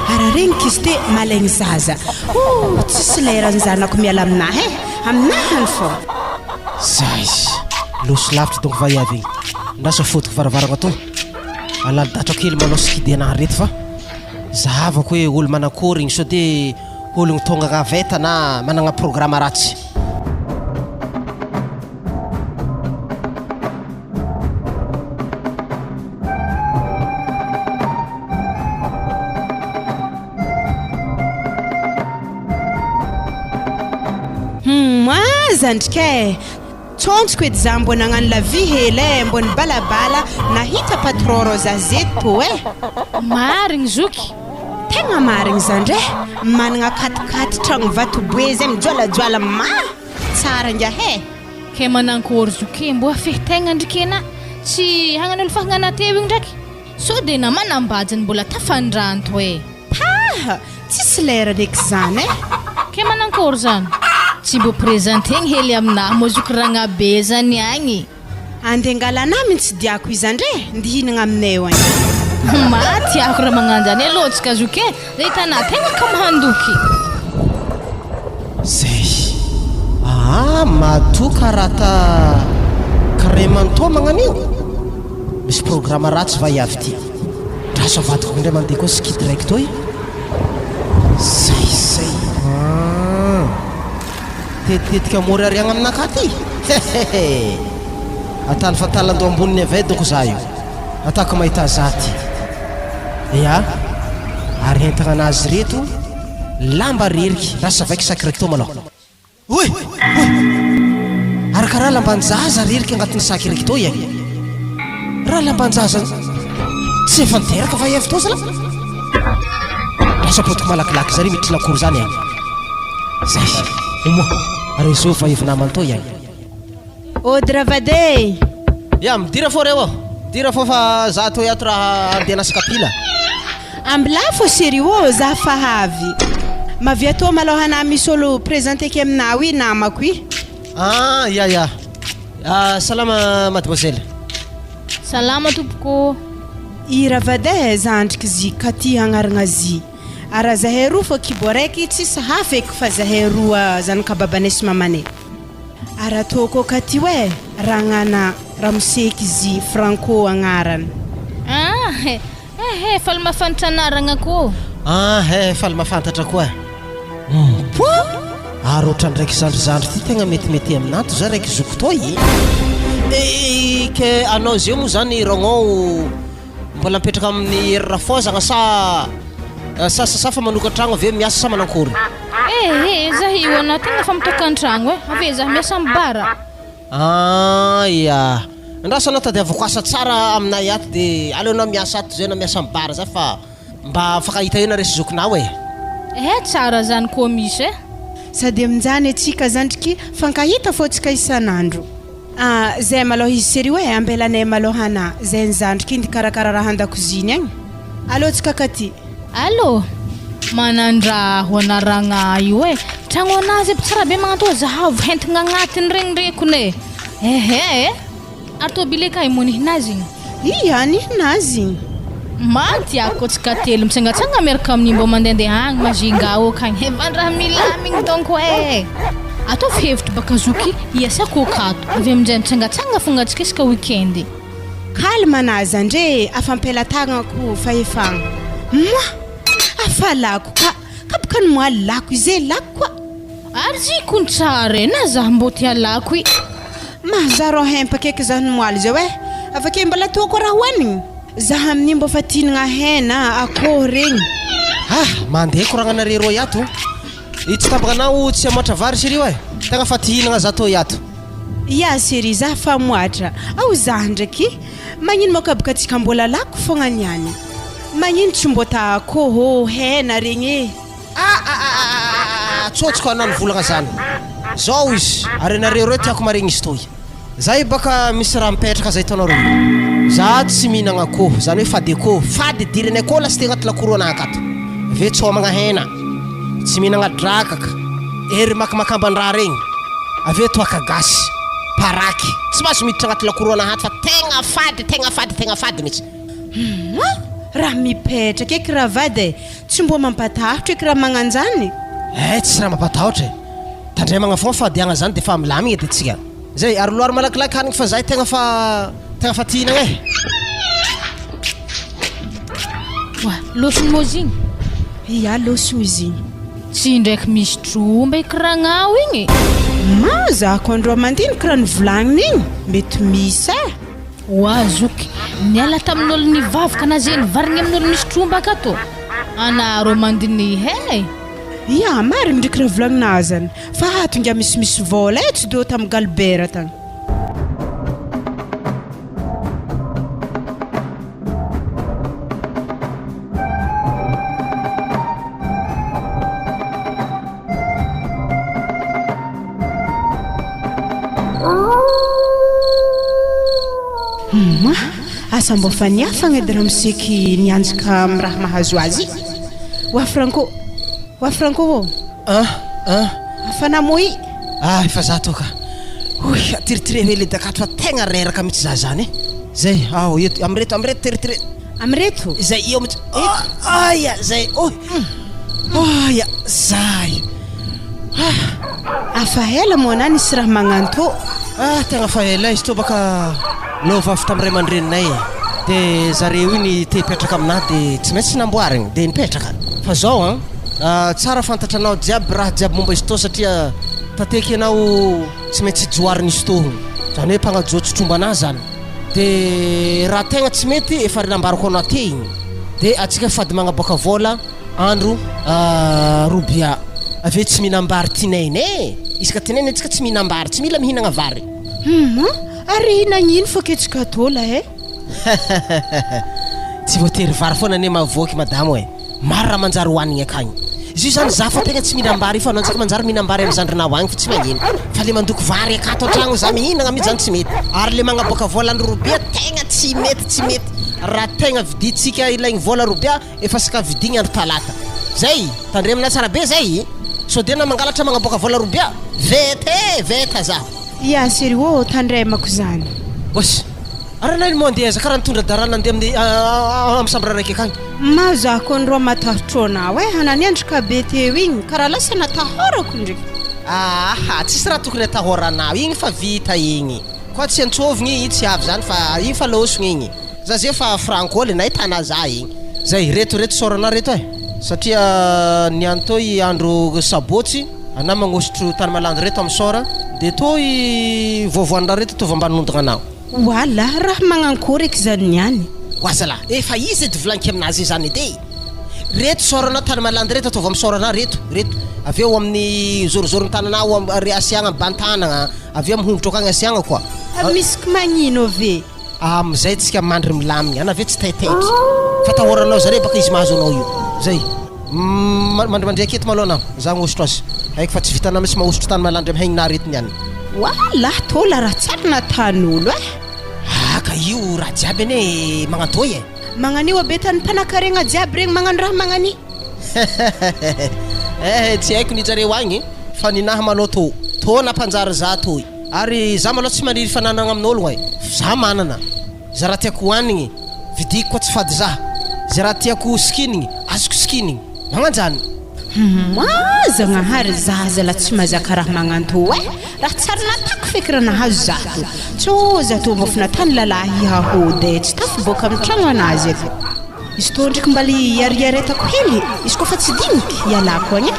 Ary regniky izy te malaigny zaza, oh tsisy lerany zanako miala aminah eh, aminah agny fô. Zay, loso lavitra donc vaiavy igny, ndraso afodiko varavaragna tô, alalidatra kely manao sikidy anah reto fa. Zahavako hoe olo manakôry igny sao de ologno tônga gaveta na managna programa ratsy. Humm ah zandrika eh! Tsontsoko edy za mbô nagnano la vie hely eh, mbô nibalabala nahita patron rô za zeto eh. Marigny zoky. Tegna marigny zandry eh, managna katikaty tragno vato boe zay mijoalajoala ma tsara ngiahy eh. Kay manankôry zoky e, mbô afehy tegna ndriky enà, tsy hagnano olo fahagnana teo igny ndraiky, sao de na manambady mbola tafandranto e. Paha! Tsisy lera ndraiky zany eh! Ke manankôry zany? Tsy mbô presentegny hely aminah mô zoky ragnabe zany agny. Ande angalanah mintsy diako izy andre ndy hihinagna aminay eo agny. Ma tiako raha magnanjany e lôtsy ka zoky e! Zay hitanah tegna kamo handoky. Zay. Aa matoa karaha ta crème an'toa magnan'io? Misy programa ratsy va i avy ty? Andraso avadiko indray mandeha koa sikidy raiky toy. Zay zay. Ah. Tetitetika mory ariagna aminakahy ty. Hehehe. Ataly fatala ando amboniny avay doko za io. Atako mahita za ty. Ya. Ary entagna anazy reto lamba reriky. Lasa vaika saky raiky tô malôha. Oy! Oy! Ary karaha lamban-jaza rerika agnatin'ny sac ereky tô iagny. Raha lamban-jaza tsy efa niteraka va iavy tô zalahy? Lasa potiky malakilaky zare miditry lakoro zany agny. Zay. Omoa, réseau va ivy namany tô iagny. Ody Ravade! Ya, midira fô reo ô! Midira fô fa za tô iato raha andeha hanasa kapila. Ambilà fô chérie ô, za fa avy. Mavia tô malôha anah misy olo presenteko aminao i namako i. Ah, ya ya. Ah, salama mademoiselle. Salama tompoko ô. I Ravade zandriky zy ka ty agnaragna zy. Ara zahay roa fô kibo araiky tsisy hafa eky fa zahay roa zanaka babanay sy mamanay. Ary ataoko ka ty oe ragnana ramose kzy Franco agnarany. Ah eh eh faly mafantra anaragna ko. Ah eh faly mafantatra koa. Mpoa! Ary ohatran'ny raiky zandrizandry ty tegna metimety aminato za raiky zoky toy e. Eh ke anao zeo moa zany ragnao mbola mipetraka amin'ny Hery Rafoazagna sa sa sa fa manoka-tragno avy eo miasa sa manankory? Eh eh zah io anah tegna fa mitokantragno eh, avy eo zah miasa am bar. Ah ya, andraso anao tadiaviko asa tsara aminay ato de aleo anao miasa ato zay anao miasa am bar za fa mba mifankahita eo nareo sy zokinao eh. Eh tsara zany koa misy eh. Sady aminjany atsika zandriky fankahita fô tsika isanandro. Ah zay malôha izy serio eh, ambelanay malôha ana zay ny zandriko iny hikarakara raha andakoziny agny. Allo tsika katy. Allo! Manandraho ana ragnahy io eh, tragno anazy aby tsara be magnatô zahavo hentigna agnatiny regny ndrekony eh, ehe eh. Ary tôbily akay moa nihinazy igny? Ia, nihinazy igny. Maty ako koa tsika telo mitsangatsanga miaraka amin'igny mbô mandehandeha agny Majunga ô kagny efa-ndraha milamigny donc eh! Ataovy hevitry baka zoky hiasako akato avy aminjay mitsangatsanga fogna antsika isaka week-end. Calme anaza ndre afa ampelatagnako fahefagna. Moi! Afa lako ka! Ka boka ny moi lako izay lako koa. Ary zy kony tsara e, na zah mbô te halako i. Mahazaro hempaka eky zah ny moaly zao eh! Avake mbola toa koa raha hoanigny? Zah amin'io mbô fa tianagna hena, akoho regny. Ah! Mandeha koragnanare roa iato. I tsy tambagnanao tsy hamoatra vary chérie oe! Tegna fa ty hihinagna za tô iato. Ya chérie zah fa moatra. Ao zah ndraiky magnino moa ka boka tsika mbola lako fogna niany. Magnino tsy mbô ta akoho, hena regny eh. Ah ah ah ah ah tsôtsiko anao nivolagna zany. Zao izy, ary anareo reo tiako maregny izy toy. Zay baka misy raha mipetraka zay hitanareo io. Za tsy mihinagna akoho, zany hoe fady akoho, fady idirany akoho lasa ty agnaty lakoro anah akato. Ve tsy homagna hena, tsy mihinagna drakaka, ery makamakamban-draha regny, avy eo toaka gasy, paraky, tsy mahazo miditra agnaty lakoro anah ato fa tegna fady, tegna fady, tegna fady mitsy. Humm! Raha mipetraka eky ravady e! Tsy mbô mampatahotra eky raha magnanjany? Eh tsisy raha mampatahotra e! Tandremagna fogna fa diagna zany defa milamigna edy antsika. Zay, ary loary malakilaky hanigny fa zahay tegna fa tegna fa te hihinagna e! Oa, lôsogno moa izy igny? Ia, lôsogno izy igny. Tsy indraiky misy tromba i kiragnao igny e! Ma, za ko androa mandiniky raha nivolagniny igny, mety misy e! Oa zoky, niala tamin'olo nivavaka na ze nivarigny amin'olo misy tromba akato? Anareo mandiniha e! Ia, marigny ndreky raha volagnina azany, fa ato ngia misimisy vôla e, tsy dô tamy galibera tagny. Humm asa mbô fa niafagna edy ramose ky nianjaka am raha mahazo azy i! Wa Franco! Wa Franco ô! An! An! Afa namoy! Ah efa za tô ka! Hoy atiritireo hely edy akato fa tegna reraka mitsy za zany e! Zay aho eto amreto amreto tiritireo! Amreto? Zay eo mitsy! Aia zay! Oy! Oya! Zay! Ah! Afa ela moa anah nisy raha magnanto. Ah! Tegna fa ela izy tô baka lova avy tamin'ny ray aman-dreninay e. De zareo iny te hipetraka aminah de tsy maintsy namboarigny de nipetraka. Fa zao an, tsara fantatranao jiaby raha jiaby momba izy tô satria tateky ianao tsy maintsy joarin'izy tô hono. Zany hoe mpagnajojo trombanah zany. De raha tegna tsy mety efa ry nambarako anao te igny de atsika fady magnaboaka vôla andro robia avy eo tsy mihinam-bary tinainy e! Isaka tinainy antsika tsy mihinam-bary, tsy mila mihinagna vary. Humm ary nagnino fô ke tsy katôla eh? Tsy voatery vary foana anie mahavoky madamo e! Maro raha manjary hohanigny akagny. Izy io zany za fa tegna tsy mihinam-bary io fa anao ntsika manjary mihinam-bary amy zandrinao agny fa tsy magnino. Fa le mandoko vary akato an-tragno za mihinagna mihitsy zany tsy mety. Ary le magnaboaka vôla andro robia tegna tsy mety tsy mety. Raha tegna vidintsika ilaigny vôla robia efa saka vidigny andro talata. Zay! Tandremana tsara be zay! Sao dia na mangalatra magnaboaka vôla robia? Veta e! Veta za! Ia sery ô, tandremako zany. Oss! Ary anay no mandeha aiza karaha nitondra darana nandeha amin'ny amin'ny chambre raiky akagny. Ma za kony rô matahotro anao eh, anà niendrika be teo igny, karaha lasa natahorako ndry. Aha, tsisy raha tokony atahoranao, igny fa vita igny. Koa tsy antsovigny igny tsy avy zany fa igny fa lôsogny igny. Za ze fa franco le nahitana za igny. Zay, reto reto saorana reto eh, satria niany teo i andro sabotsy, anah magnosotro tany malandy reto amy sora, de tô i voavoandraha reto ataovy ambany ondagna anao. Wala, raha magnankory eky zany niany. Wa zalah, efa iza edy volagniko aminazy zany edy e! Reto saorana tany malandy reto ataovy amy saorana reto, reto, avy eo amin'ny zorozoron-tanana ao am re asiagna ban-tanagna, avy eo amy hongotro akagny asiagna koa. Misy ko magnino ve? Amizay tsika mandry milamigny ana ve tsy taitaitry fatahoranao zare baka izy mahazo anao io zay mandrimandria aketo malou anao za agnosotro azy haiko fa tsy vitanao mitsy mahosotro tany malandry am haignina aretiny any. Walah tola raha tsary natan'olo eh. Ah ka io raha jiaby anie magnantôy e. Magnanio aby tany mpanakaregna jiaby regny magnano raha magnani. Eh tsy haiko ny jareo agny fa ninahy malou tô tô nampanjary za toy. Ary za malou tsy maniry fananagna amin'ologno e, za manana, ze raha tiako hoanigny vidiko koa tsy fady za, ze raha tiako sikinigny azoko sikinigny, magnanjany. Humm Zagnahary za zala tsy mazaka raha magnanto eh! Raha tsary natako feky raha nahazo za to, tsô za tô mbô finatany lalahy hahody eh, tsy tafiboaka amy tragno anazy eky. Izy tô ndreky mba le iariaretako hely, izy koa fa tsy diniky, ialako agny eh!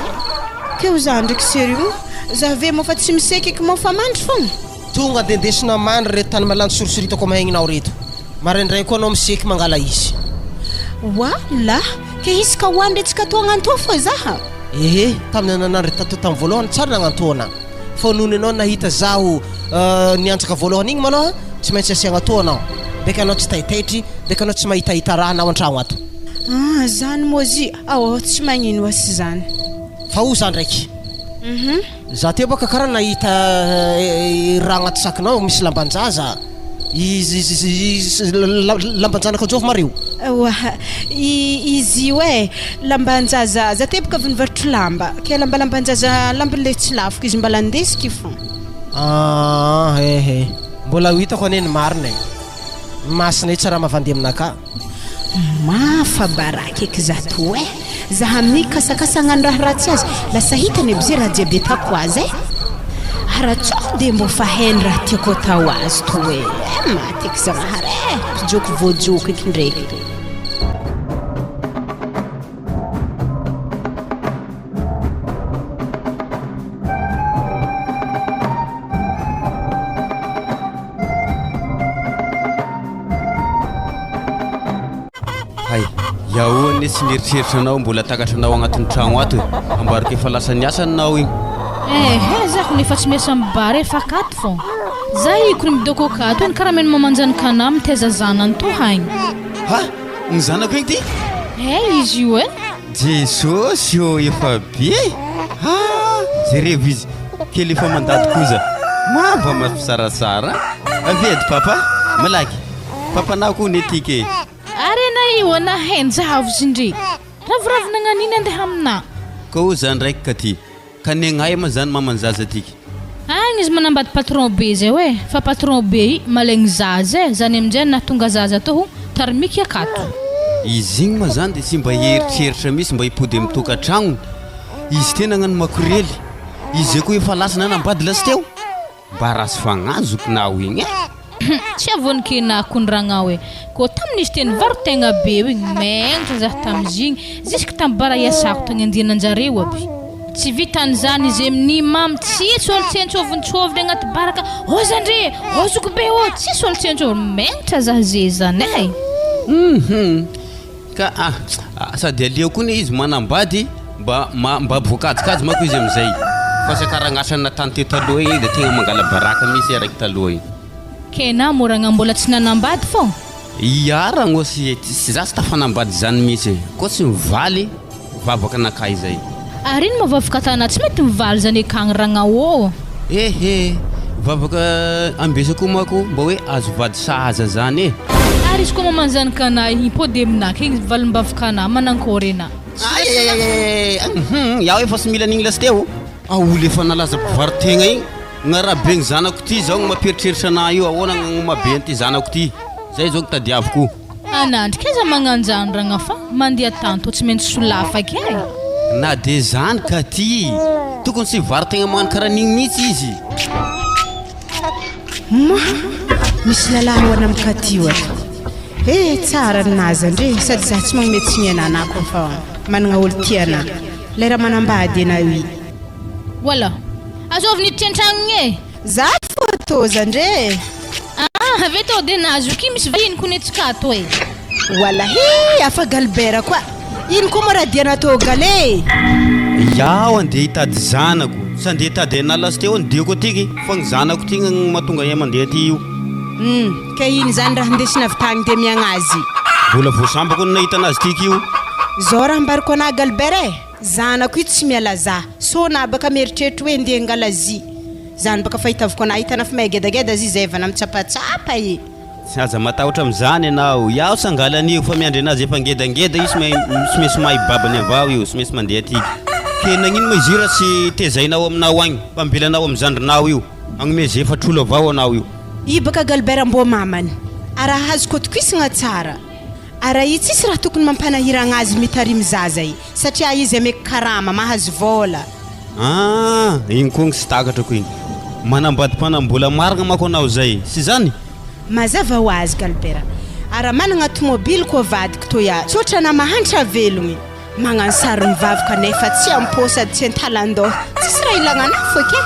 Keo za ndreky sérieux, za ve moa fa tsy miseky eky moa fa mandry fogna. Tonga de ndesina mandry reto tany malandy sorisoritako am haigninao reto. Maraindray koa anao miseky mangala izy. Wallah! Ke hisy ka hoany re tsy ka tô agnantô fô zaha. Ehe, tamin'ny nanandry tato tamin'ny voalohany tsara nagnantô anà. Fa nony ianao nahita zaho niantsaka voalohany igny malôha, tsy maintsy asiagna tô anao. Beka anao tsy taitaitry, beka anao tsy mahitahita raha anao an-tragno ato. Ah, zany môzy, ao tsy magnino asy zany. Fa oza ndraiky. Mhm. Za teo baka karaha nahita raha agnaty sakinao misy lamban-jaza. Izy lamban-janaka jovy ma reo? Oa, izy io e, lamban-jaza, za teboka avy nivarotro lamba, ke lamba lamban-jaza lambon'le tsy lafoko izy mbala andesiky fô. Ah, ehe, mbola ho hitako anie ny marina e. Masina io tsy raha mavandy aminakahy. Mafa baraka eky za to eh! Za mikasakasa hagnano raha ratsy azy, lasa hitany aby ze raha jiaby atako azy eh! Ara tsao de mbô fa hainy raha tiako atao azy to eh! Maty eky Zagnahary eh! Mpijoko voajoko eky ndraiky to. Hay, iaho anie tsy nieritreritra anao mbola takatra anao agnatin'ny tragno ato e. Ambarako efa lasa niasa anao igny. Ehe, zaho nefa tsy miasa amin'ny bar e, fa akato fô. Za iko ry midoko akato iny karaha meno mamanjanaka anah mitaiza zanany to haigny. Ha! Ny zanako igny ty? Eh, izy io e. Jesosy ô, efa be e! Ha! Jerevo izy, kely efa mandady koza. Maba mampisarasara. Avia edy papa, malaky. Papanao koa ne tiky e. Ary ana io ana henjavo zindry. Ravoravo nagnan'iny andeha aminà. Koa ndraiky ka ty. Ka negnay ma zany maman-jaza tiky. Agny izy manambady patron be zay oe, fa patron be i malaigny zaza e, zany aminjay nahatonga zaza tô ho tarimiky akato. Izy igny ma zany de tsy mba hieritreritra mihitsy mba hipody amy tokantragnony, izy tena agnano makorely, izy zay koa efa lasa nanambady lasteo, mba ratsy fagnahy zokinao igny e. Tsy avoan'ny kenako ny ragnao e. Koa tamin'izy teny varo-tegna be io igny, megnatra zah tamizigny, jusque tamy bara iasako tagny andiananjareo aby. Tsy vitan'izany izy amin'ny mamy tsisy olo tsentsôvintsôviny agnaty bara ka, ô zandry e, ô zokibe ô, tsisy olo tsentsôviny, megnatra zah ze zany e. Hum ka ah sady aleo koa anie izy manambady mba mba voakajikajy manko izy amizay fa tsy karaha natany teo taloha igny de tegna mangala baraka mihitsy araiky taloha igny. Kena moa ragna mbola tsy nanambady fô. Ia ragno sy tsy za tsy tafanambady zany mihitsy e, koa tsy mivaly vavaka anakahy zay. Ary ino ma vavaka atanà tsy mety mivaly zany akagny ragna ô. Ehe, vavaka ambesako manko mba hoe azo vady sahaza zany e. Ary izy koa mamanjanaka anah himpody aminah kegny valimbavaka anah manankôry anah. Ayayayayay, hum, iaho efa tsy mila an'igny lasteo. Ao olo efa nalaza mpivaro-tegna igny, gn'arabe gny zanako ty zao gny mampieritreritra anah io, ahoana gn'agnomabe an'ity zanako ty, zay zao gny tadiaviko. Anandry kaiza magnanjany ragna fa mandeha tanto tsy maintsy solafaka e. Na de zany ka ty, tokony tsy hivaro-tegna magnano karaha an'igny mihitsy izy. Moa misy lalahy ho ana mikatio ato. Eh tsara ninazy andre sady za tsy magnome tsiny anah na koa fa managna olo tia anah. Lera manambady anah io. Voilà. Azovy niditra an-tragno igny e. Za photo zandre e. Ah, avy eto de nahazo ki misy vahiny kony antsika ato e. Walahii afa galbert koa. Ino koa moa raha dia natao gale e. Iaho andeha hitady zanako, tsy andeha hitady anah lasteo ny diako atiky fa ny zanako ty gny mahatonga ahy mandeha aty io. Hum, ka ino zany raha ndesina avy tagny de miagnazy. Mbola vao sambako no nahita anazy tiky io. Zao raha ambarako anah Galbert e, zanako io tsy miala za, sao na baka mieritreritry hoe ndeha hangala zy, zany baka fahitavako anah hitana fa mahay gedageda zy zay vana mitsapatsapa e. Tsy aza matahotra amizany ianao, iaho tsy hangala an'io fa miandry anazy efa ngedangeda io tsy maintsy mahay babany avao io, tsy maintsy mandeha atiky. Ke nagnino ma izy io raha tsy tezainao aminao agny fa ambelanao amy zandrinao io, agnomeza efatr'olo avao anao io. I baka Galbert mbô mamany, araha azoko atokisagna tsara. Ara i tsisy raha tokony mampanahiragna azy mitarimy zaza i, satria izy ameko karama, mahazo vôla. Ah! Igny koa gny tsy takatrako igny. Manambady mpanam-bola marigna manko anao zay, tsy zany? Mazava ho azy Galbert. Ara managna tomobily koa vadiko toy a, tsotra na mahantra velogny. Magnano sary mivavaka nefa tsy am-po sady tsy an-talan-doha. Tsisy raha ilagna anah foky e.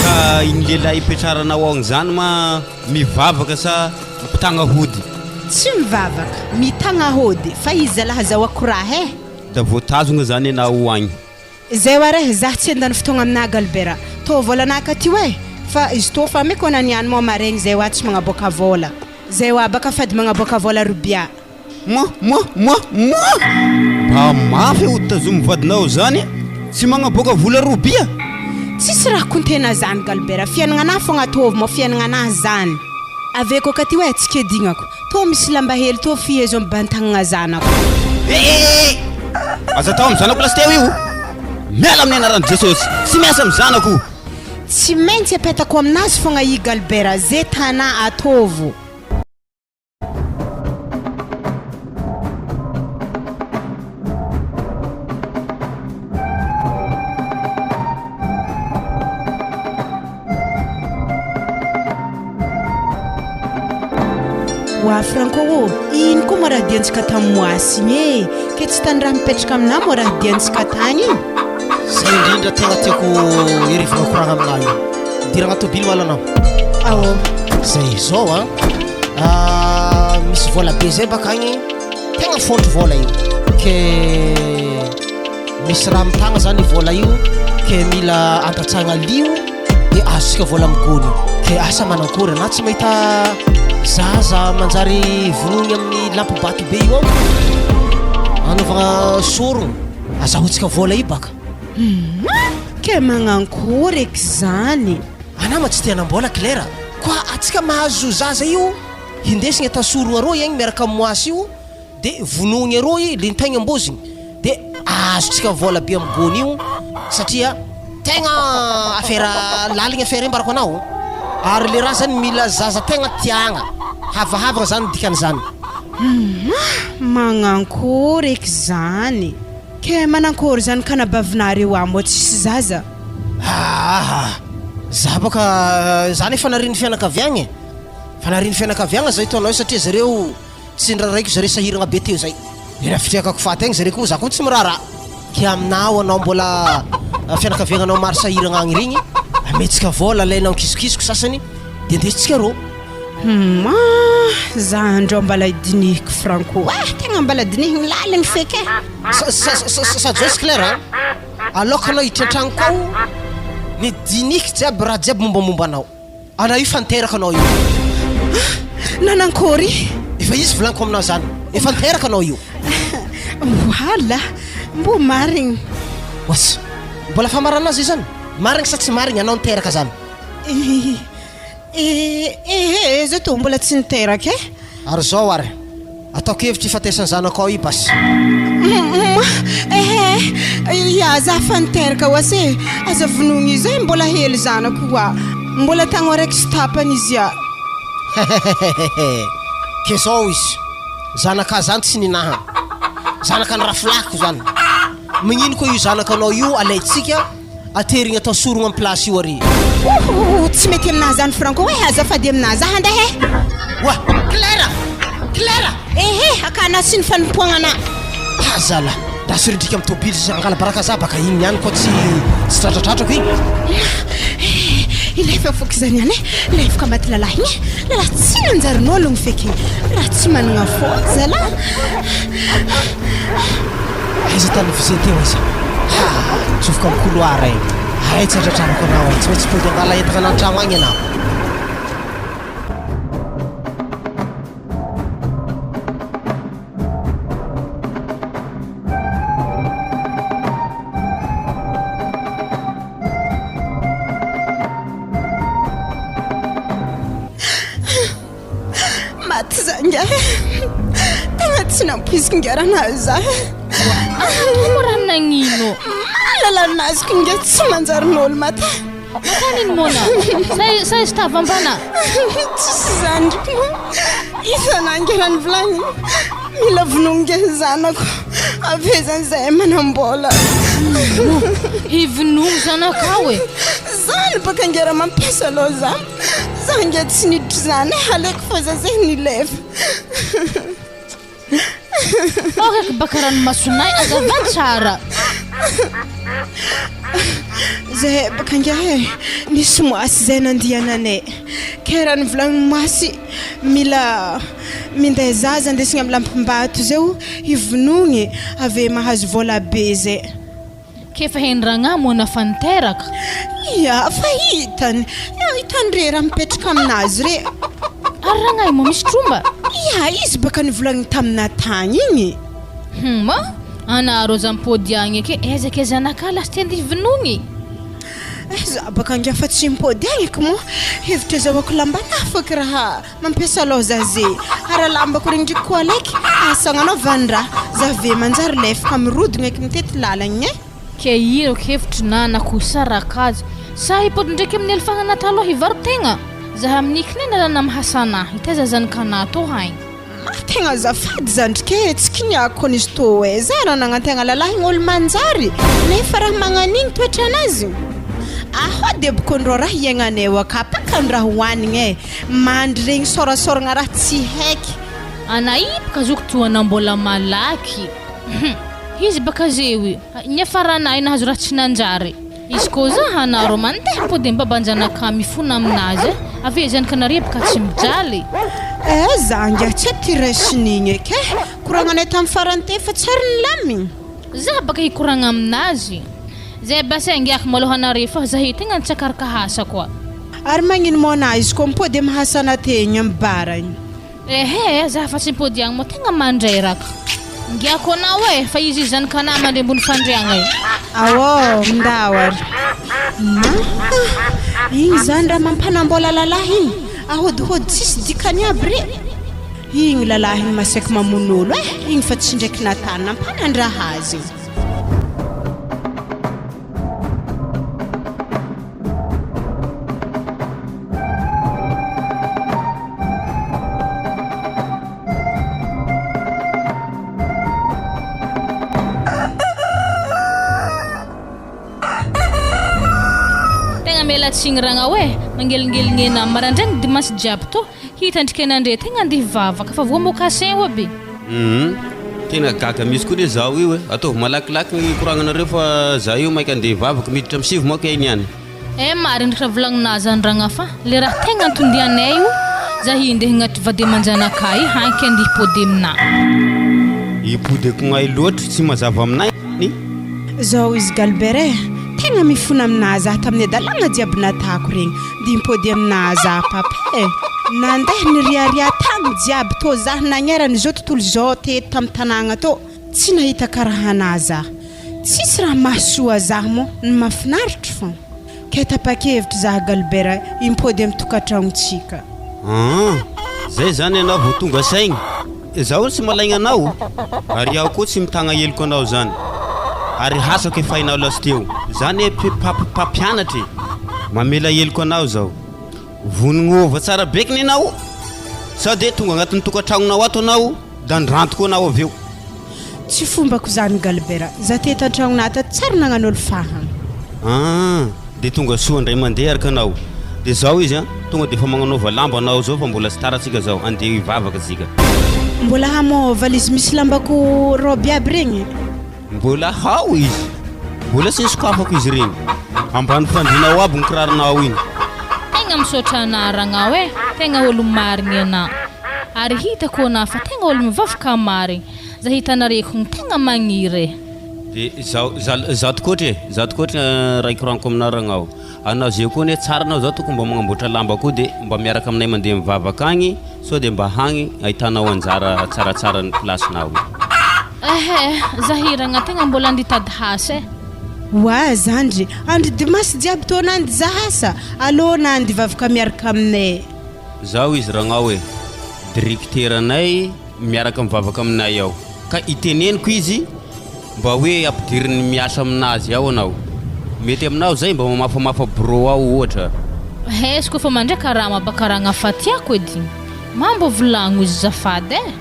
Ka igny lehilahy ipetraranao ao agny zany ma mivavaka sa mpitagna hody? Tsy mivavaka, mitagna hody, fa izy zalahy azahoako raha e. Da voatazogna zany enao agny. Zay wa re, zah tsy handany fotoagna aminah Galbert. Tô vôlanah ka ty oe, fa izy tô fa ameko ana niany moa maregny zay wa tsy magnaboaka vôla. Zay wa baka fady magnaboaka vôla robia. Moa moa moa moa! Mba mafy io tazomy vadinao zany tsy magnaboaka vola robia. Tsisy raha kontena zany Galbert, fiaignanah fogna ataovy moa fiaignanah zany. Aveko ka ty oe tsy kedignako. Tô misy lamba hely tô fihezo am bantagnagna zanako. Eh! Aza atao am zanako lasteo io! Miala amin'ny anaran'i Jesosy! Tsy miasa am zanako! Tsy maintsy apetako aminazy fogna i Galbert, ze tanà ataovo. Oa Franco ô, ino koa moa raha diantsika tamin'ny moasy igny e? Ke tsy tany raha mipetraka aminà moa raha diantsika tagny igny? Zay indrindra tegna tiako herivana koragna aminà io. Idiragna tôbily hoala anao. Ao. Zay zao an, ah, misy vola be zay baka agny, tegna fôntry vola io. Ke misy raha mitagna zany vola io, ke mila antatsagna lio de azontsika vola amin'ny gony io. Ke asa manankory anà tsy mahita zaza manjary vonoigny amin'ny lampibato be io ao, anaovagna sorogno, azahoantsika vola io baka. Humm! Ke magnankory eky zany? Anà ma tsy te hanam-bola Claire koa atsika mahazo zaza io hindesigny atao soro aroa iagny miaraka am moasy io de vonoigny aroa i lentaigny ambozigny de ahazotsika vola be am gony io satria tegna affaire laligny affaire io ambarako anao ary le raha zany mila zaza tegna tiagna havahavagna zany dikan'izany. Humm! Magnankory eky zany? Ke manankory zany kanabavinareo ah mbô tsisy zaza? Aa za baka za nefa narian'ny fianakaviagna e! Fa narian'ny fianakaviagna zay hitanao io satria zareo tsy niraraiko zareo sahiragna be teo zay. De raha fitrekako faty agny zareo koa za koa tsy miraharaha. Ke aminao anao mbola fianakaviagnanao maro sahiragna agny regny, ametsika vôla alainao ankizikiziko sasany de andesintsika rô. Humm ah, za andreo mbala dinihiko Franco ah, tegna mbala dinihigny laligny feky eh. Sady zao izy Claire a, aleoko anao hiditra an-tragnoko ao, ny diniky jiaby raha jiaby mombamomba anao. Anao io fa niteraka anao io. Ah, nanankory? Efa izy volaniko aminao zany. Efa niteraka anao io. Voila, mbo marigny. Oas, mbola famarana azy zany? Marigny sa tsy marigny anao niteraka zany? Eh, eh, eh, zao tô mbola tsy niteraka eh. Ary zao ary, ataoko hevitra ifatesan'ny zanakao io basy. Humm, ehe, ya za fa niteraka oas e, aza vonoigny izy e, mbola hely zanako oa, mbola tagno araiky sy tapany izy a. Hehehehe, ke zao izy, zanaka zany tsy ninaha, zanaka ny rafilahiko zany, magnino koa io zanakanao io alaintsika. Aterigny atao sorogno am place io ary. Ouh tsy mety aminah zany Franco eh azafady aminah za handeha eh. Oa! Claire! Claire! Ehe akana sy ny fanompoagna anah. Ah zala! Nda surindrika am tôbily sisa angala baraka za baka igny niany koa tsy tsy tratratratrako igny. Eh ilay foky zany ihany eh lefaka maty lalahy igny eh lalahy tsy nanjarin'ologno feky igny raha tsy managna fô zalah. Aiza tany visé teo aiza? Ha! Tsofoka am couloir e! Hay tsy hatratrarako anao e! Tsy maintsy mipody angala entagna anantragno agny anao. Maty za ingahy e! Tegna tsy nampoiziko ingahy raha nahazo za e! Anao raha nagnino? Mahalala anaziko ingahy tsy manjary n'olo maty e! Makany ino moa na? Sa sa izy tavambana? Tsisy zandriko moa isanà ingahy raha nivolagniny mila vonoina ingahy zanako avy eo zany zahay manam-bola. Hivonono zanakao e! Zany baka ingahy raha mampiasa loza. Za nge tsy niditra zany eh, aleoko fa za zay nilefa. Ao eky baka ranomasonay azava tsara. Zay baka ngiahy eh, nisy moasy zay nandiananay, kay raha nivolagny moasy mila minday zaza andesigny amy lampim-bato zay o hivonogny ave mahazo vôla be zay. K'efa heno ragnahy moa na fa niteraka? Ia, fa hitany. Ia, hitany re raha mipetraka aminazy re. Ary ragnahy moa misy tromba? Ia, izy baka nivolagniny taminah tagny igny. Hum, anareo za mipody agny ake, aiza ke zanakah lasa te andeha hivonogny? Eh, za baka angiah fa tsy mipody agny eky moa, hevitra azahoako lamba lafaky raha. Mampiasa lôza ze ara lambako regny ndreky koa alaiky asa agnanaovan-draha za ve manjary lefaka mirodogna eky mitety lalagna e. Ke ireo hevitry nanako sarakajo sa hipody ndraiky amin'ny alifagnana taloha hivaro-tegna? Zahay amin'ny kine nalana am hasana hitaiza zanakana tô haigny. Ma tegna azafady zandriko e, tsy kiniako kony izy tô e, za raha nagnantegna lalahy igny olo manjary nefa raha magnan'igny toetranazy. Ahô debokon-drô raha iaignanay ao akapaka ny raha hoanigny e. Mandry regny sôrasôragna raha tsy haiky. Anahy baka zoky toa mbola malaky hum izy baka zeo niafaranahy nahazo raha tsy nanjary izy ko za hanaro mandeha mipody am babanjanaka mifona aminazy eh avy eo zanakanare baka tsy mijaly. Eh za ngiahy tsy aty raisin'igny eky eh, koragnanay tamin'ny farany teo fa tsy ary nilamigny. Za baka hikoragna aminazy. Zay basy angiako malôha anare fa zahay tegna nitsakaraka hasa koa. Ary magnino mô na izy koa mipody am hasana tegna am bar agny. Ehe za fa tsy mipody agny mô tegna mandreraka. Ngiako anao e fa izy zanakana mandry ambony fandriagna e. Aô mindao ary. Maha! Igny zany raha mampanambola lalahy igny, ahodihody tsisy dikany aby re. Igny lalahy igny masaiky mamono olo e, igny fa tsy ndraiky natany nampanandraha azy igny. Tegna. Mamela tsigny ragnao e, mangelingeligny enà marandraigny dimanche jiaby tô, hitandrika enà ndre tegna andeha hivavaka fa voa mocassin aby. Humm tena gaga mihitsy koa ne zaho io e, ataovy malakilaky ny koragnanareo fa za io maika andeha hivavaka, miditra am sivy manko iay niany. Eh marigny raha volagninà zany ragna fa le raha tegna antondianay io za hindeha agnaty vady aman-janakà i hanky andeha hipody aminà. Hipodiko gnay loatra tsy mazava aminay ny. Zao izy Galbert eh, tegna mifona aminà za tamin'ny adalagna jiaby natako regny, de mipody aminà za papa eh. Nandeha niriaria tagny jiaby tô za nagnerana izao tontolo izao teto tamy tanàgna tô, tsy nahita karaha anà za. Tsisy raha mahasoa zah moa ny mahafinaritra fon. Kay tapa-kevitra zah Galbert himpody am tokantragnontsika. Aa! Zay zany ianao vao tonga saigny. Zaho tsy malaigna anao ary iaho koa tsy mitagna heloko anao zany. Ary hasako efa hainao lasteo. Za ne mpampianatra e. Mamela heloko anao zaho. Vonognova tsara bekiny ianao sao de tonga agnatin'ny tokantragnonao ato anao da ndranto koa anao avy eo. Tsy fombako zany Galbert, za teto antragnonah tato tsary nagnano olo fahagna. Aa de tonga soa ndray mandeha araka anao. De zao izy an, tonga de efa magnanaova lamba anao zao fa mbola tsy tara tsika zao, andeha hivavaka tsika. Mbola hamao valise misy lambako robe aby regny? Mbola hao izy, mbola tsy nisokafako izy regny. Ambany fandrianao aby ny kiraronao igny. Tegna misaotra anah ragnao eh, tegna olo marigny anah. Ary hitako anah fa tegna olo mivavaka marigny. Za hitanareko igny tegna magniry eh. De zaho, za, za tokoatra e, za tokoatra raha ikoragniko aminao ragnao. Anao zay koa anie tsara anao zao tokony mba magnamboatra lamba koa de mba miaraka aminay mandeha mivavaka agny sao de mba hagny ahitanao anjara tsaratsara ny place-nao. Ehe, za hiragna tegna mbola andeha hitady asa eh. Oa zandry, andro dimasy jiaby tô nandy za asa, alô nandy vavaka miaraka aminay. Zao izy ragnao e, directeur-nay miaraka mivavaka aminay ao ka iteneniko izy mba hoe ampidiriny miasa aminazy ao anao. Mety aminao zay mba mamafamafa bureau ao ohatra. Haiz koa fa mandray karama baka ragna fa tiako edy. Ma mbô volagno izy zafady eh.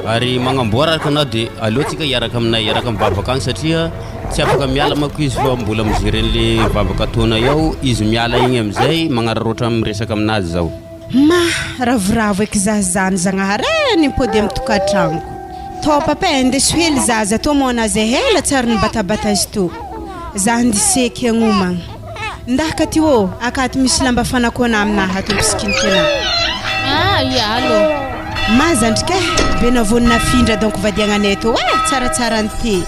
Ary magnamboara araka anao de aleo tsika hiaraka aminay hiaraka mivavaka agny satria tsy afaka miala manko izy fa mbola mi-gerer an'le vavaka ataonay ao izy miala igny amizay magnararaotra miresaka aminazy zaho. Ma, ravoravo eky za zany Zagnahary eh nimpody am tokatragnoko. Tô papa eh ndeso hely zaza tô mona ze hela tsary nibatabata azy tô. Za ndiseky agnomagna. Ndahaka ty ô, akato misy lamba fanakona aminah ato mpisikiniky anah. Ah, ia alo. Ma zandrika eh, be navony nafindra donc vadiagnanay tô eh, tsaratsara ny te.